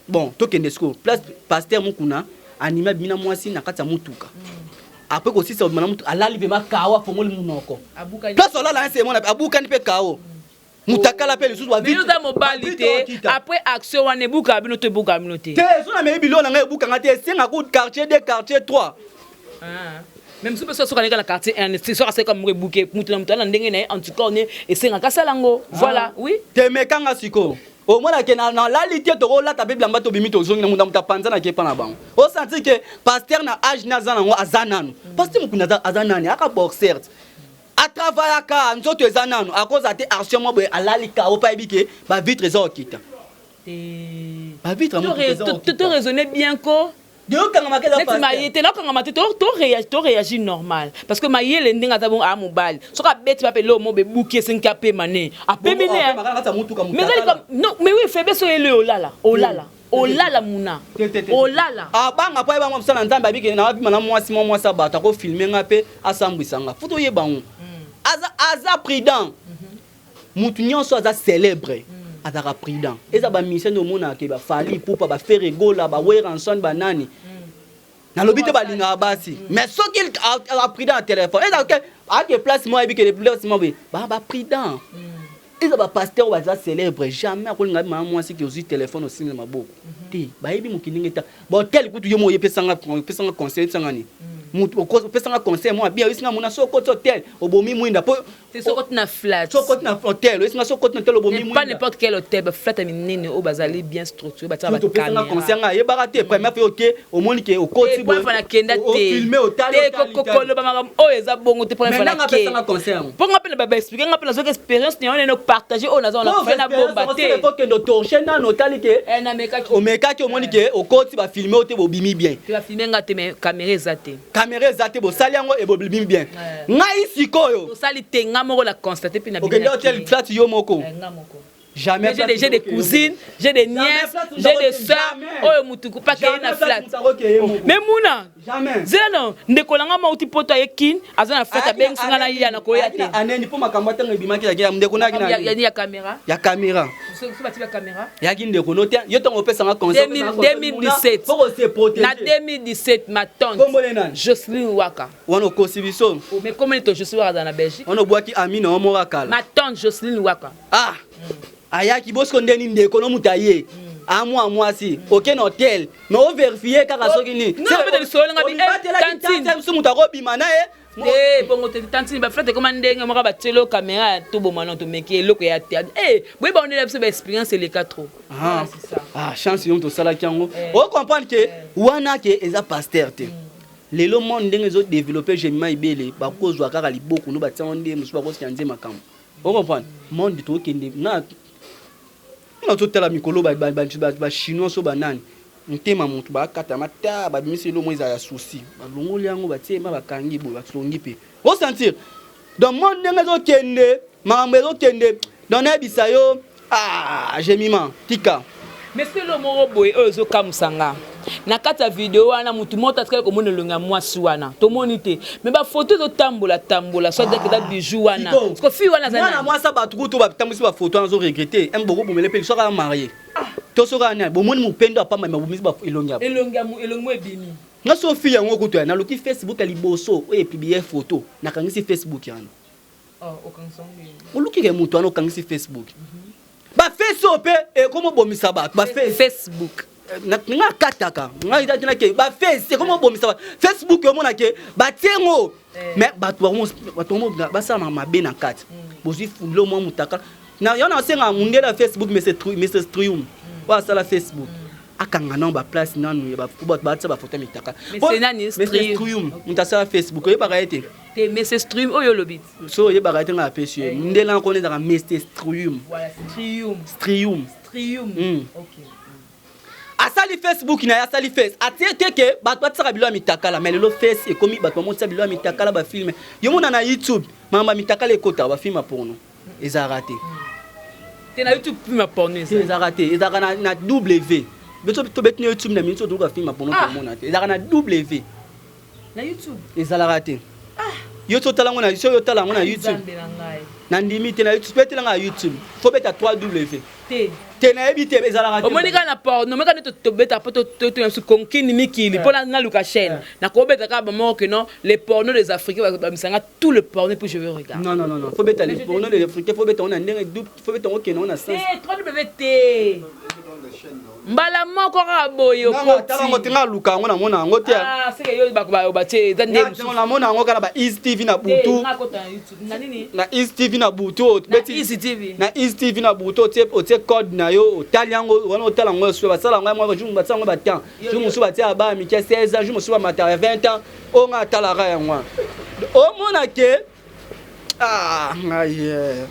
Speaker 1: bon. Tokende sikoyo place pasteur Mukuna anime, abimi na mwasi na kati ya mutuka. Après kosisa obima na mutu, alali vraiment kao, afongoli munoko, place olala nse emona abukani mpe kao, mutakala mpe lisusu.
Speaker 2: Oza mobali te, après action wana ebukaka bino to ebukaka bino te?
Speaker 1: Te, so na mei biloko na ngai ebukanga te, esengaka quartier 2, quartier 3.
Speaker 2: Même soki soki aleka na quartier 1, soki asalika moko ebuke mutu na mutu ana ndenge na ye. En tout cas one esengaka asala yango, voilà, oui.
Speaker 1: Te, mekanga sikoyo. Omona ke nalali te, tokolata mpe bilamba, tobimi, tozongi na mutu, mutu apanzanaki epa na bango. Osentir ke pasteur na age ne aza nango, aza nanu pasteur mokunda, aza nani, aka boxer, atravaillaka, nzoto eza nanu, akozala te action mwa boye, alali kao mpe ayebi ke bavitre eza kokita, bavitre.
Speaker 2: To raisonner bien ko.
Speaker 1: Neti
Speaker 2: maye te, nakokangama te, toréagir normal, parce que mayele ndenge aza bongo, aa mobali, soki abeti bape eloko mo bebuki, esengi apema ne apemi ne. Mais non, mais oui, faiblesse oyo ele olala, olala, olala muna, olala.
Speaker 1: Abanga mpo ayebanga mosala Nzambe, abiki na abima na mwasi mwa mwasi ya bato, akofilmer nga mpe asambwisa nga. Faut toyeba ngo, aza prudent. Mutu nyonso aza célèbre azalaka prudent. Eza bamusicien nde omonaka ke baFally Ipupa, baFerre Gola, baWerrason, banani, nalobi te balingaka basi, mais soki aprudent na telefone, eza ke ake place moko, ayebi ke place moko boye, baprudent. Eza bapasteur oyo baza célèbre, jamais akolinga bima na mwasi ke ozwi telefone, osimela maboko te. Bayebi mokili ndenge ta bahotel kutu. Yo moko oyepesanga conseil, oyebisanga nini? Mutu opesanga conseil moko abia, oyebisinga mona so okoti hotel, obomi mwinda po
Speaker 2: Sokoti na flat.
Speaker 1: So okoti na hotel, oyebisinga so okoti na hotel, obomi
Speaker 2: mwinda. Pas n'importe quel hôtel, baflat ya minene oyo bazali bien structuré, batia.
Speaker 1: Opesanga conseil, nga ayebaka te. Première fois oke, omoni ke okoti.
Speaker 2: Nakenda te koloba makambo oyo eza bongo te.
Speaker 1: Première fois nake conseil yango.
Speaker 2: Mpo nga mpe na baexpliquer, nga mpe nazwaki expérience na yango nene, partage oyo naza wana na bomba te.
Speaker 1: Okende otorche nano, otali ke omekaki, omoni ke okoti, bafilmer oyo te, bobimi bien.
Speaker 2: Bafilmer nga te, mais caméra eza te.
Speaker 1: Caméra eza te, bosali yango, ebobimi bien. Ngai sikoyo
Speaker 2: tosali te, nga moko na constate mpe na
Speaker 1: Okende hotel flat yo moko?
Speaker 2: Nga moko.
Speaker 1: Jamais.
Speaker 2: J'ai des cousines, j'ai des nièces, j'ai des sœurs oyo mutu paka ye na flat. Mais muna zela no, ndeko na nga mauti poto, aye Kine, aza na flat, abengisi nga na ya na koya te.
Speaker 1: Aneni mpo makambo atango ebimaki, yaki ndeko
Speaker 2: naki ya caméra.
Speaker 1: Ya caméra.
Speaker 2: So bati ba caméra.
Speaker 1: Yaki ndeko no te. Yo ntango opesanga
Speaker 2: conseil 2017, na 2017, ma tante Jocelyn Waka.
Speaker 1: Wana okosi biso.
Speaker 2: Mais comment to Jocelyn Waka aza na Belgique?
Speaker 1: Wana obwaki ami na yo moko akala.
Speaker 2: Ma tante Jocelyn Waka.
Speaker 1: Ah, ayaki bosiko ndeni ndeko no moto aye amwa mwasi, oke na hotel, mais ovérifier kaka soki nini biso moto akobima na ye.
Speaker 2: Te, bongo te, tantine. Baflat ekoma ndenge moko, batielo caméra, toboma no, tomeki eloko ya te. Boyeba ondela biso baexpérience eleka trop.
Speaker 1: Ah, chance yo moto osalaki yango, ocomprendre ke wana ke eza pasteur te. Lelo monde ndenge ezodévelopper, jemima ebele bakozwa kaka liboko no, batiango nde mosusu bakosika nze makambo. Ocomprendre monde tokende na na totala mikolo, bachinois so banani, motema motu bakata mata, babimisi elo mo ezala ya souci, balongoli yango, batie ma, bakangi boye, basongi mpe osentir. Donc monde ndenge ezokende, makambo ezokende. Donc nayebisa yo, ah, Jemima, tika.
Speaker 2: Mais soki elo moko boye oyo ezokamwisa nga na kati ya video wana, motu moko atikali komona elongi ya mwasi wana, tomoni te, mais bafoto ezotambola tambola, soit eza bijou wana, parce que fille wana aza
Speaker 1: mwana mwasi. Bato kutu batambwisi bafoto wana, azoregretter m bokobomele mpe soki aza marié to soki aza nani. Bomoni mopendo apamba, babomisi elongi.
Speaker 2: Elongi mo ebimi.
Speaker 1: Nga so fille yango kutu ya naluki Facebook ya liboso oyo epublier photo, nakangisi Facebook wana. Olukike moto wana, okangisi Facebook. Bafesi oyo mpe ekomobomisa bato, bafesi.
Speaker 2: Facebook.
Speaker 1: Nga akataka ngai eza bafesi ekomobomisa bato. Facebook omona ke batiengo, mais bato basalama mabe na kati. Bozwi fulo mwa mutaka yo, na osenga mundele ya Facebook, Mr Strium oyo asala Facebook, akanga nano baplace nanu bato batia bafoto ya mitaka. Strium, moto asala Facebook, oyebaka ye te?
Speaker 2: Te, Mr Stream oyo olobi.
Speaker 1: So oyebaka ye te, ngai apesi ye mundele yango, kona ezalaka Mr Strium. Strium.
Speaker 2: Strium.
Speaker 1: Asali Facebook na ye, asali face, atie te ke bato batisaka bilo ya mitakala. Mais lelo face ekomi bato bamotia bilo ya mitakala, bafilmer. Yo mona na YouTube, makambo ya mitakala ekotaka, bafilmer ya porno ezalaka te.
Speaker 2: Te, na YouTube film ya porno?
Speaker 1: Ezalaka te, ezalaka na W. Biso tobeti na YouTube na miniti oyo, toluka film ya porno, tomona te. Ezalaka na W.
Speaker 2: Na YouTube?
Speaker 1: Ezalaka te. Yo so otala yango na, so yo otala yango na YouTube, nandimi te. Na YouTube, betelanga ya YouTube, faut beta 3 W.
Speaker 2: Te.
Speaker 1: Te, nayebi te, ezalaka te.
Speaker 2: Omoni kaka na porno, omoni kaka nde tobeta mpo totoyasu konkini mikili mpo naluka chaîne, nakobeta kaka bamoko ke non, les porno des Africains, bamisanga tout le porno, puis je veux regarder.
Speaker 1: Non, non, non, non, faut beta les porno des Africains, faut beta ngo na ndenge, faut beta ngo kende ngo na sens.
Speaker 2: 3 W te. Mbala moko kaka boye.
Speaker 1: Tala yango te, nga luka yango, namona yango te.
Speaker 2: Ah, seke yo batie eza nde mosusu.
Speaker 1: Namona yango kaka na ba Easy TV na butu.
Speaker 2: Nga kota na YouTube na nini?
Speaker 1: Na Easy TV na butu obeti.
Speaker 2: Easy TV.
Speaker 1: Na Easy TV na butu, otie code na yo, otali yango wana, otala yango. So basala yango mwa jour, basala yango batemps, jour mosusu batia ya bana mike 16 ans, jour mosusu bamata ya 20 ans. Oyo nga atalaka yango wana, omona ke ah, ngai ye.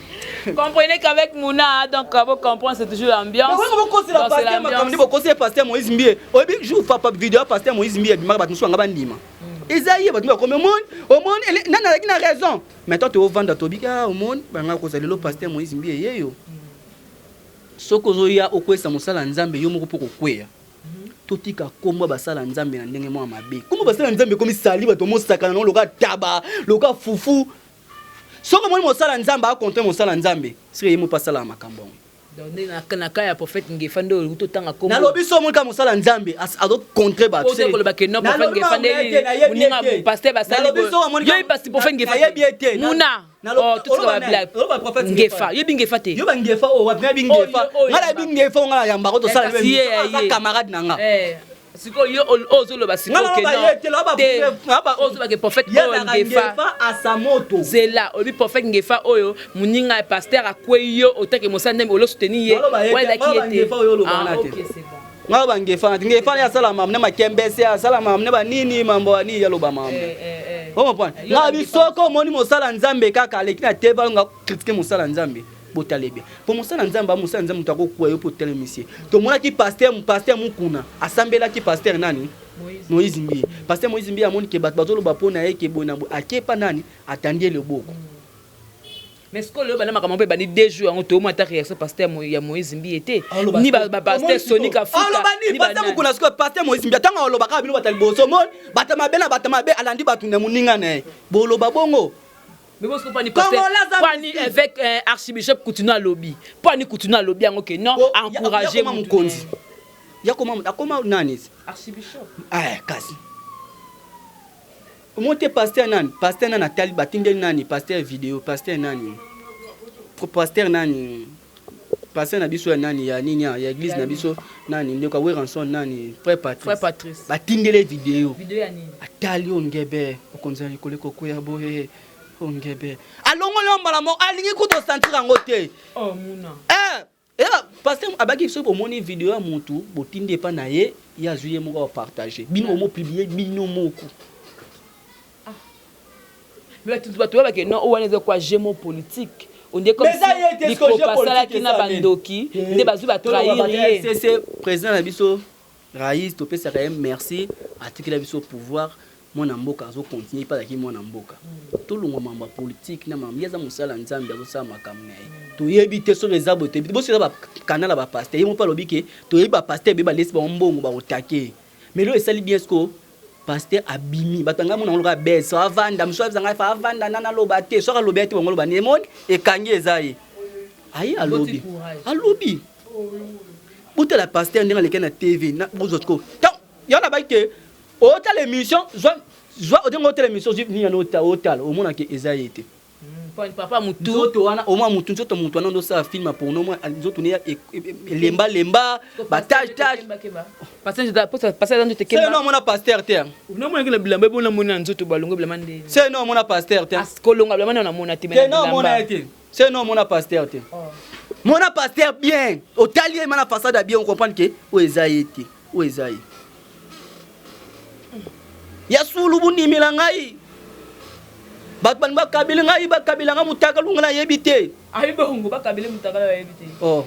Speaker 2: Comprenez qu'avec Mouna, donc vous comprenez, c'est toujours l'ambiance.
Speaker 1: Bokosela
Speaker 2: Donc, c'est
Speaker 1: pasteur makambo nde
Speaker 2: l'ambiance.
Speaker 1: bokosela pasteur Moïse Mbiye. Oyebi jour papa video ya pasteur Moïse Mbiye ebimaka, bato mosusu banga bandima eza ye. Bato bakomi omoni, omoni nani azalaki na raison. Maintenant toovanda, tobiki, ah, omoni banga kozala lelo pasteur Moïse Mbiye yeyo. Soki ozoya okwesa mosala ya Nzambe, yo moko mpo kokweya. Totika kombo basala Nzambe na ndenge mwa mabe. Kombo basala Nzambe ekomi sali, bato mosakana nango loka taba, loka fufu. Soki omoni mosala Nzambe akontre mosala Nzambe, soki ye mo mpe asalaka makambo yango.
Speaker 2: Donc nde na cas ya prophète Ngefa nde oluki totanga kombo.
Speaker 1: Nalobi so omoni kaka mosala Nzambe azokontre bato.
Speaker 2: Oyo koloba ke non, prophète Ngefa nde moninga pasteur basali
Speaker 1: Nalobi so omoni
Speaker 2: yo pasi prophète Ngefa.
Speaker 1: Nayebi ye te.
Speaker 2: Muna, oh, totika
Speaker 1: Oloba
Speaker 2: ba blague.
Speaker 1: Oloba prophète
Speaker 2: Ngefa, yebi Ngefa te.
Speaker 1: Yo bangefa oyo wapi? Nayebi
Speaker 2: Oyo,
Speaker 1: Ngefa.
Speaker 2: oyo
Speaker 1: Nga nayebi Ngefa oyo nga nayambako, tosala.
Speaker 2: Kasi ye ya
Speaker 1: Aza
Speaker 2: ye.
Speaker 1: camarade na nga.
Speaker 2: Eh, sikoyo yo oyo ozoloba sikoyo
Speaker 1: Nga
Speaker 2: ke
Speaker 1: naloba ye te, loba
Speaker 2: te
Speaker 1: nga
Speaker 2: ozoloba ke prophète
Speaker 1: ye
Speaker 2: oyo
Speaker 1: azalaka
Speaker 2: Ngefa.
Speaker 1: Ngefa asamoto.
Speaker 2: Zela, olobi prophète Ngefa oyo moninga ya pasteur akwei, yo otake mosala ndembe olo soutenir ye.
Speaker 1: Naloba ye te,
Speaker 2: Wana ezalaki
Speaker 1: naloba
Speaker 2: ye te.
Speaker 1: Ngefa oyo oloba
Speaker 2: Ah,
Speaker 1: wana te.
Speaker 2: ok, c'est bon.
Speaker 1: Nga bangefa na te. Ngefa ye asala mambo ne makembese, asala mambo ne banini, mambo ya nini, aloba mambo. Ocomprendre?
Speaker 2: Yo
Speaker 1: Nga bi soki omoni mosala Nzambe kaka aleki na te, balonga critiquer mosala Nzambe, botala bien mpo mosala Nzambe, mosala Nzambe, moto akokuwa yo mpo otelemisi ye. Tomonaki pasteur Mukuna asambelaki pasteur nani?
Speaker 2: Moïse.
Speaker 1: Moïse Mbiye. Pasteur Moïse Mbiye amoni ke bato bazoloba mpo na ye ke boye na boye, akepa nani, atandi ye loboko.
Speaker 2: Mais sikoyo lelo banda makambo mpe ebandi 2 jours yango, toomona ata réaction pasteur ya Moïse Mbiye te, ni bapasteur Soni Kafuta.
Speaker 1: Aloba nini
Speaker 2: ni
Speaker 1: pasteur
Speaker 2: banani.
Speaker 1: Mukuna? Sikoyo pasteur Moïse Mbiye, ntango aloba kaka bino bato ya liboso, omoni bato mabe na bato mabe, alandi bato na moninga na ye, boloba bongo.
Speaker 2: Mais bosiko pani pasteur
Speaker 1: Congolais aza
Speaker 2: pani
Speaker 1: mystique.
Speaker 2: Évêque archibishop Kutino alobi pani Kutino alobi yango ke non, encourager
Speaker 1: Yakoma
Speaker 2: mutu.
Speaker 1: mokonzi, yakoma, akoma nani?
Speaker 2: Archibishop.
Speaker 1: Ah, kasi omoni te pasteur nani, pasteur nani atali, batindeli nani pasteur video, pasteur nani, pasteur nani, pasteur na biso ya nani, ya nini, ya église na biso nani, ndeko ya Werrason nani, frère Patrice.
Speaker 2: Frère Patrice.
Speaker 1: Batindeli video.
Speaker 2: Video ya nini?
Speaker 1: Atali oyo ngebe okonzi ya likolo ekokwea boye, oyo ngebe alongoli yo mbala moko, alingi kuta osentir yango te.
Speaker 2: Oh, Muna.
Speaker 1: Eh, eza pasteur abaki soki bomoni video ya mutu botindi epa na ye, ye azwi ye moko apartage, bino bomopublier bino moko.
Speaker 2: Mais bato bayebake non, oyo wana eza kwa jeu mo politique, on dirait comme
Speaker 1: Mais eza ye te,
Speaker 2: si
Speaker 1: ce que jeu
Speaker 2: likopa asalaki
Speaker 1: politique
Speaker 2: na
Speaker 1: eza nini?
Speaker 2: bandoki nde bazwi batrahir ye.
Speaker 1: CC président na biso raïs, topesaka ye merci, atikela biso pouvoir. Mwana mboka azocontinue mpe azalaki mwana mboka. Tolongwa mambo ya politike na mambo ye aza mosala ya Nzambe, azosala makambo na ye. Toyebi te soki eza boye, toyebi te boso eza bakanal ya bapasteur. Ye moko mpe alobi ke toyebi bapasteur ebe balesi bango mbongo bakotake ye. Mais lelo esali bien siko pasteur abimi, bato ngai mona loka bese avanda mosu azanga fa avanda nana aloba te. Soki alobi te, bango aloba nini? Emoni ekangi eza ye aye alobi.
Speaker 2: Courage.
Speaker 1: Alobi botala pasteur ndenge aleki na TV na bozwa siko yo na baki ke otala émission, zwa zwa odenge otala émission, ozwi nini yana otala, omonake eza ye te.
Speaker 2: Papa mutu.
Speaker 1: Nzoto wana omwa mutu, nzoto mutu wana ndosala film ya porno, mwa nzoto ne elembalemba, batache tache.
Speaker 2: Pasteur nzoto.
Speaker 1: Se no omona pasteur te.
Speaker 2: Namonaki na bilamba ebona moni na nzoto balongo bilamba nde.
Speaker 1: Se no omona pasteur te.
Speaker 2: Kolonga bilamba nde namona te.
Speaker 1: Te, no omona ye te. Se no omona pasteur te. Mona pasteur bien, otali ye ma na façade ya bien, ocomprendre ke oyo eza ye te, oyo eza ye ya sulu. Bondimela ngai, bato balingi bakabeli ngai, bakabela ngai motaka lunga, nayebi te.
Speaker 2: Ayi bongo bakabeli mutakala, bayebi te.
Speaker 1: Oh.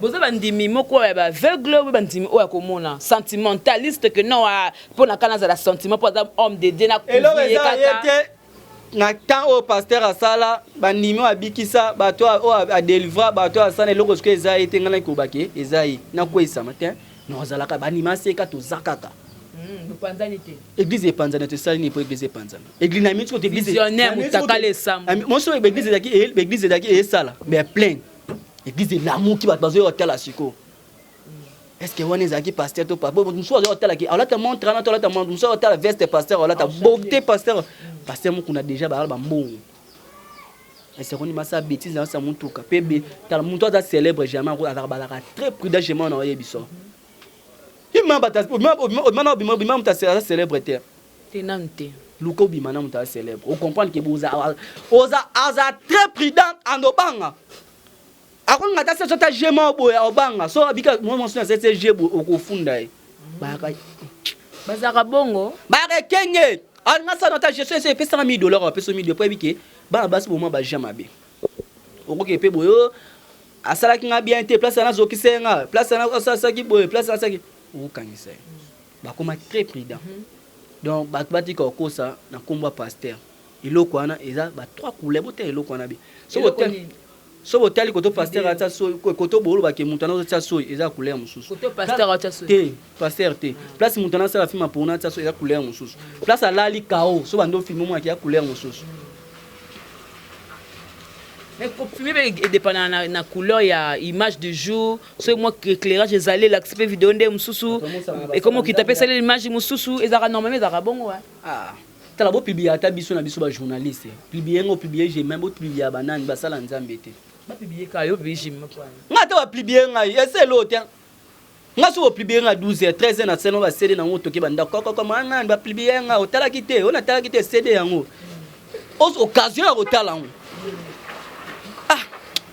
Speaker 2: Boza bandimi moko ya baaveugle oyo bandimi oyo ya komona sentimentaliste ke non, mpo na kana azala sentiment mpo aza homme de Dieu na
Speaker 1: Eloko
Speaker 2: couvrir ye
Speaker 1: eza ye
Speaker 2: kaka.
Speaker 1: te na temps oyo pasteur asala bandimi oyo abikisa bato, oyo adelivra bato, oyo asala eloko soki eza ye te, ngai nakobake eza ye, nakweyisama te. No azalaka bandimi aseka, toza kaka.
Speaker 2: Bopanzani te.
Speaker 1: Église epanzana, tosali nini mpo église epanzana? Église na miti kote église
Speaker 2: Visionnaire mutakala esambo.
Speaker 1: Moso église ezalaki, église ezalaki esala mais plein, église elamuki, bato bazoya kotala sikoyo. Est ce que wana ezalaki pasteur to mosusu azoya kotalaki alata montre wana to alata montre mosusu, azotala veste pasteur, alata beauté pasteur, pasteur Mokuna déjà bazala bambongo. Esekoni masa bêtise na sa mutuka pe be tala mutu aza célèbre jamais azalaka balaka très prudent jamais na oyebi so. Ima bata obima na obima obima mutu aza célèbre te.
Speaker 2: Te nanu te.
Speaker 1: Luka obima na mutu aza célèbre. O comprendre que boza oza aza très prudent andobanga. Akolinga ata se ata je moko boye obanga so abika mwa mwasi na sese je boye okofunda ye. Bayaka
Speaker 2: bazalaka bongo.
Speaker 1: Bayaka ekenge. Alinga sana ata je so ese epesaka 1000 dollars apesa 1000 dollars po yebi ke bana basi boma ba je mabe. Okoki pe boye oh, asalaki nga bien te place wana azokisa ye nga place wana asalaki boye place wana asalaki okokangisa ye. Bakoma très prudent. Donc bato batika kokosa na kombo ya pasteur. Eloko wana eza ba trois couleurs botala eloko wana bien. So botali koto pasteur atia soyi koto boloba ke moto wana azotia soyi eza couleur mosusu.
Speaker 2: Koto pasteur atia soyi.
Speaker 1: Te pasteur te. Place moto wana asala film porno atia soyi eza couleur mosusu. Place alali KO so bando film omonaki ya couleur mosusu.
Speaker 2: Mais filmer pe edépendaka na, na couleur ya image du jour soki mwa éclairage ezali elakisi mpe video nde mosusu ekomi okita mpe esaleli image mosusu ezalaka normalement ezalaka bongo.
Speaker 1: Ah. Tala bo publier ata biso na biso ba journaliste publier ngo publier je bo publier ba nani basala nzambe te.
Speaker 2: Ba publier ka yo publier jima
Speaker 1: kwa. Nga ata ba publier ngai ese lo te. Nga so bo publier nga 12h 13h na seno ba CD na ngo toke ba ndako koko ma nga ba publier nga otalaki te ona talaki te CD yango. Os occasion ya kotala ngo. Ah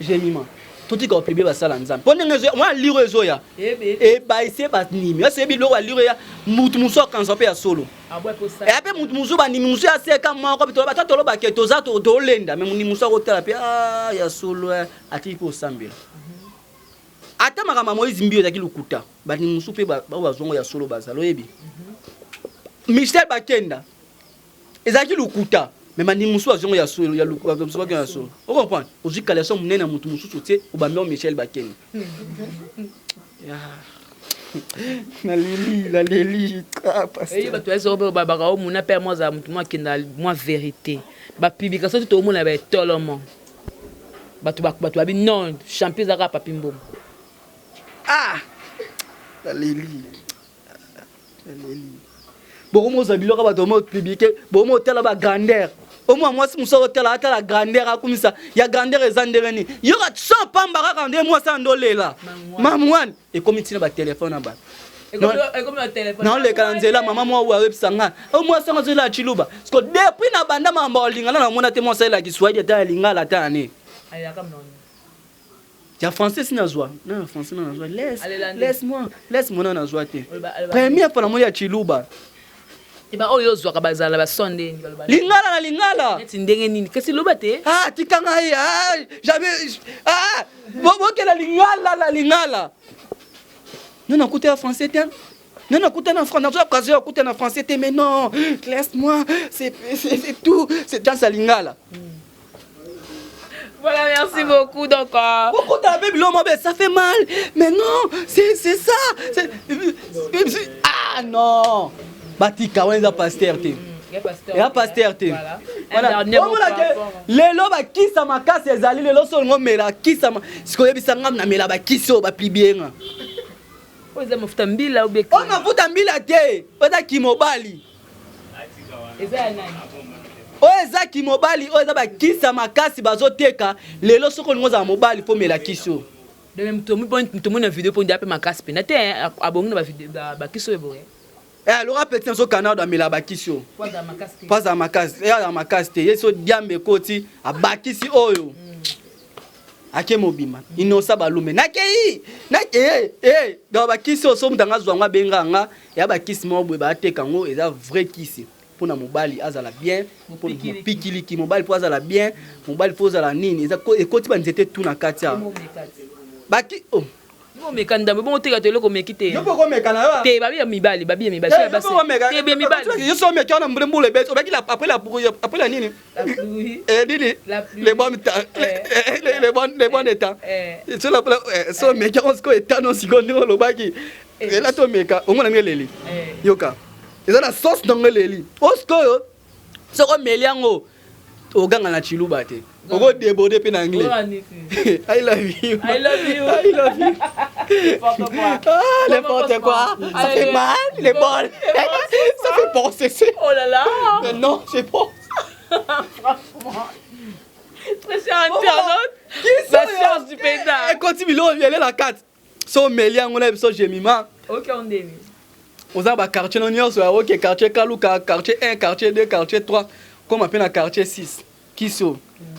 Speaker 1: jemima totika ko publier basala nzambe. Po ndenge ezoya mwa liro ezoya. Ebaise ba nimi. Ese biloko ya liro ya mutu muso akanisa pe ya solo. Eya mpe motu mosusu bandimi mosusu ya seka moko ata toloba ke toza tolenda me mondimi mosusu akotala mpe ah, ya solo eh, atiki mpe osambela ata makambo ya Moïse Mbiyo ezalaki lokuta bandimi mosusu mpe bao bazwango ya solo bazala oyebi Michel Bakenda ezalaki lokuta me bandimi mosusu bazwango ya solo ya solo ocomprendre ozwi caleçon monene ya motu mosusu otie obambi yango Michel Bakenda. Naleli, naleli. Ah,
Speaker 2: pasteur. Bato ya soko babaka omona mpe mwa azala motu mwa akenda mwa verité bapublication te toomona baetolomo bato bato babi non champion ezaka papi mboma.
Speaker 1: Ah, naleli, naleli. Bokomozwa biloko bato omo publike bokomo otala ba grandeur omwa mwasi mosusu akotala atala grandeur akumisa ya grandeur eza ndenge nini yoka so pamba kaka nde mwasi ando olela mamwani ekomi ntina batelefone na bato naoleka na nzela mama mwa oyo ayebisa nga o mwasi yango azolela chiluba parceque depuis na banda makambo ya kolingana namona te mwasi ayelaki swahili ata ya lingala ata ya nini ya français si nazwa na ya français na nazwa laisse laisse moi laisse moi na nazwa te première fois namoni ya chiluba.
Speaker 2: Eba oyo ozwaka bazala bason ndenge
Speaker 1: lingala na lingala
Speaker 2: neti ndenge nini kasi loba te.
Speaker 1: Ah tika ngai ah jamais ah bokela lingala na lingala non nakuta ya français te non nakuta na français nazwa occasion ya kuta na français te mais non laisse moi c'est tout c'est dans sa lingala.
Speaker 2: Voilà, merci beaucoup. Donc,
Speaker 1: Beaucoup t'avais ça fait mal. Mais non, c'est ça. Ah non. Batika, on est pasteur. Ya pasteur te. Lelo bakisa makasi ezali lelo so olingo mela kisa sikoyebisa ngam na mela bakisi oyo baplibie nga.
Speaker 2: Oyo eza mafuta mbila
Speaker 1: obe. Oyo mafuta mbila te. Oza kimobali. Oyo eza kimobali oyo eza bakisa makasi bazoteka lelo soki olingi ozala mobali fo mela kisi oyo.
Speaker 2: Tomoni na video mpo nde ape makasi mpenza te abongi na bakisi oyo boye.
Speaker 1: Eh, loka petit na so canard amela bakisi oyo po azala makasi ye azala makasi te ye so diambe ekoti abakisi oyo ake mobima inosa balume nakei nakei eh donc bakisi oyo so moto anga azwa yango abenga nga ya bakisi moko boye baateka yango eza vrai kisi mpona mobali azala bien mopikiliki mobali mpo azala bien mobali mpo ozala nini eza ekoti banzete tu na kati awa baki oh.
Speaker 2: Omeka ndambo bongo teka to eloko omeki te.
Speaker 1: Yo poko omeka na yo.
Speaker 2: Te babi ya mibali, babi ya mibali.
Speaker 1: Yo poko omeka. Te ya mibali. Yo so omeka wana mbule mbule beti. Obaki la après la après la nini?
Speaker 2: La pluie.
Speaker 1: Eh nini?
Speaker 2: La pluie.
Speaker 1: Les bons temps. Les bons les bons états. So la so omeka on siko état non siko ndingo lobaki. Ela to omeka omona ngeleli. Yoka. Eza na sauce ndongo eleli. Osikoyo soko omeli yango oganga na chiluba te oko déborde mpe na anglais. I love you.
Speaker 2: I love you.
Speaker 1: I love you. Ah, n'importe quoi. Ça fait mal, les balles. Ça fait penser.
Speaker 2: Oh là là.
Speaker 1: Mais non, c'est pas.
Speaker 2: Franchement. Très cher internaute, ba charge mpenza.
Speaker 1: Ekoti biloko ebele na kati. So omeli yango na biso Jemima.
Speaker 2: Ok, ondemi.
Speaker 1: Oza baquartier no nyonso ya oke, quartier Kaluka, quartier 1, quartier 2, quartier 3, koma mpe na quartier 6. Kiso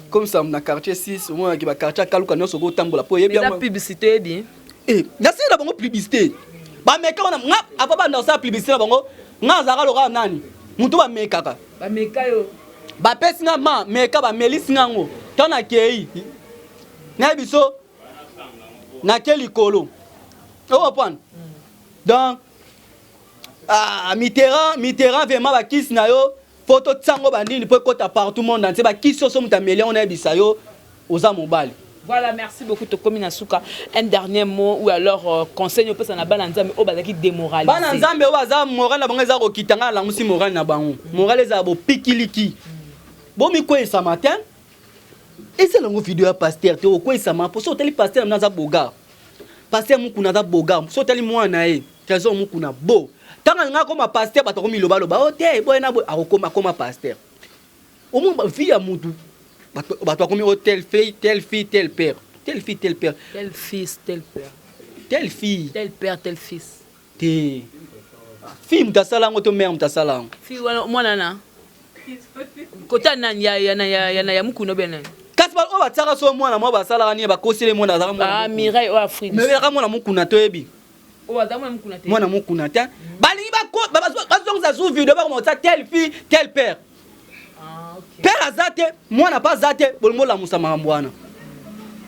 Speaker 1: comme ça na quartier 6, omonaki baquartier ya Kaluka nyonso okotambola mpo oyebi
Speaker 2: Eza
Speaker 1: yango.
Speaker 2: Publicité oyebi.
Speaker 1: Eh, nasili na bango publicité, bameka wana. Nga apa banda kosala publicité na bango, nga azalaka lokola nani, motu bamekaka.
Speaker 2: Bameka yo.
Speaker 1: Bapesi nga ma meka, bamelisi nga yango. Ntango nakei, nayebi so nake likolo, ocomprendre. Donc ah, Mitterrand, Mitterrand, vraiment bakisi na yo fo totiango banini mpo ekota partout monde entier. Bakisi oyo so moto ameli yango, nayebisa yo, oza mobali.
Speaker 2: Voilà, merci beaucoup. Tokomi na suka. Un dernier mot ou alors conseil opesa na bana Nzambe oyo bazalaki démoralisé.
Speaker 1: Bana Nzambe oyo baza moral na bango eza kokita, ngai nalangusi moral na bango. Moral ezala bopikiliki, bomikweyisama te. Ezala yango video ya pasteur te, okweyisama mpo so otali pasteur na aza bogar, pasteur Mukuna aza bogar. So otali mwana na ye Trésor Mukuna, bo ntango alinga akoma pasteur, bato akomi lobaloba o te boye na boye, akokoma akoma pasteur. Omoi vie ya mutu, bato bakomi o telle fille, telle fille, tel père, telle fille, tel père.
Speaker 2: Tel fils, tel père.
Speaker 1: Telle fille.
Speaker 2: Tel père, tel fils.
Speaker 1: Te, fille moto asala yango to mare moto asala yango?
Speaker 2: Fille wana mwana na kota nani, ya Mukuna obe nani?
Speaker 1: Kasi oyo batiaka so mwana mwa basalaka nini, bakoseli mwana azalaka mwana.
Speaker 2: Ah, Mireille oyo Afrique.
Speaker 1: Mais ezalaka mwana Mukuna, toyebi.
Speaker 2: Oyo aza mwana Mukuna te.
Speaker 1: Mwana Mukuna te. Balingi bazongisa su video, bakoma kotia telle fille, tel père.
Speaker 2: Ah, ok.
Speaker 1: Père aza te, mwana mpe aza te. Bolingo olamusa makambo wana,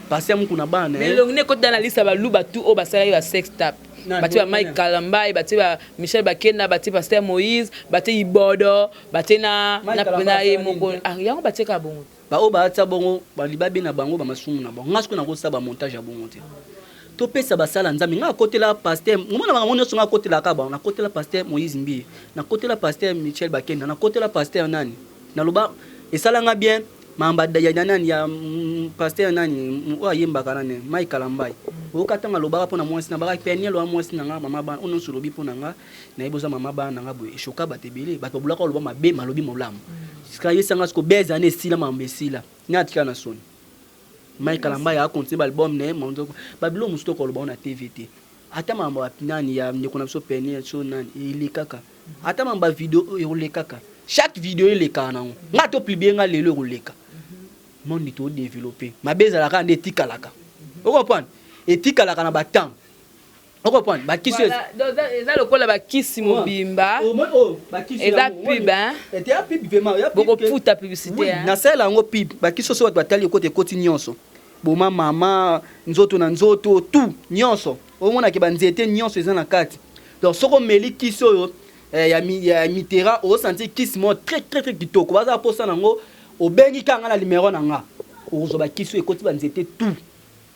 Speaker 1: pasi ya Mukuna, bana
Speaker 2: Mais elongi ne ekoti na liste ya baluba tu oyo basalaki ba sex tape.
Speaker 1: Nani?
Speaker 2: Batie ba Mike Kalambai, batie ba Michel Bakenda, batie pasteur Moïse, batie Ibodo, batie na
Speaker 1: Mike
Speaker 2: na
Speaker 1: Kalamba
Speaker 2: na ye
Speaker 1: asala
Speaker 2: moko.
Speaker 1: nini?
Speaker 2: Ah, yango batie kaka bongo.
Speaker 1: Baoyo baatia bongo balibabe na bango, bamasumu na bango. Nga soki nakosala bamontage ya bongo te, topesa basala Nzambe. Nga akotela pasteur, omona makambo nyonso nga akotelaka bango. Nakotela pasteur Moïse Mbiye, nakotela pasteur Michel Bakenda, nakotela pasteur nani. Naloba esalanga bien makambo ya nani, ya pasteur nani oyo ayembaka nani, Mike Kalambai. Oyoka ntango alobaka mpo na mwasi na baka Peniel oya mwasi na nga, mama bana oyo nyonso olobi mpo na nga, nayebi oza mama bana na nga boye. Eshoka bato ebele, bato babulaka oloba mabe, malobi molamu. Sika yesanga siko beze ane esila, makambo esila, nga atikala na soni. Mike Kalambai akontinue baalbum na ye, babilo mosusu tokoloba ngo na TV te. Ata makambo ya nani, ya ndeko na biso Peniel so nani, elekaka. Ata makambo ya video oyo ekolekaka, chaque video elekaka nango. Nga topublie nga lelo, ekoleka monde todéveloppe. Mabe ezalaka nde etikalaka, ocomprendre, etikalaka na batemps, ocomprendre, bakisi.
Speaker 2: Voilà, donc eza lokola bakisi mobimba. Eza pub, hein?
Speaker 1: Eteya pub vraiment, ya pub.
Speaker 2: Bokofuta publicité.
Speaker 1: Oui,
Speaker 2: hein?
Speaker 1: Nasalela yango pub. Bakisi oso bato batali, ekota, ekoti nyonso, boma mama nzoto na nzoto tout nyonso, omonake banzete nyonso eza na kati. Donc soki omeli kisi oyo ya Mitterrand, osentir kisi moko très très très kitoko. Baza mposa nango, obengi kaka nga na numero na nga, okozwa bakisi oyo ekoti banzete tout.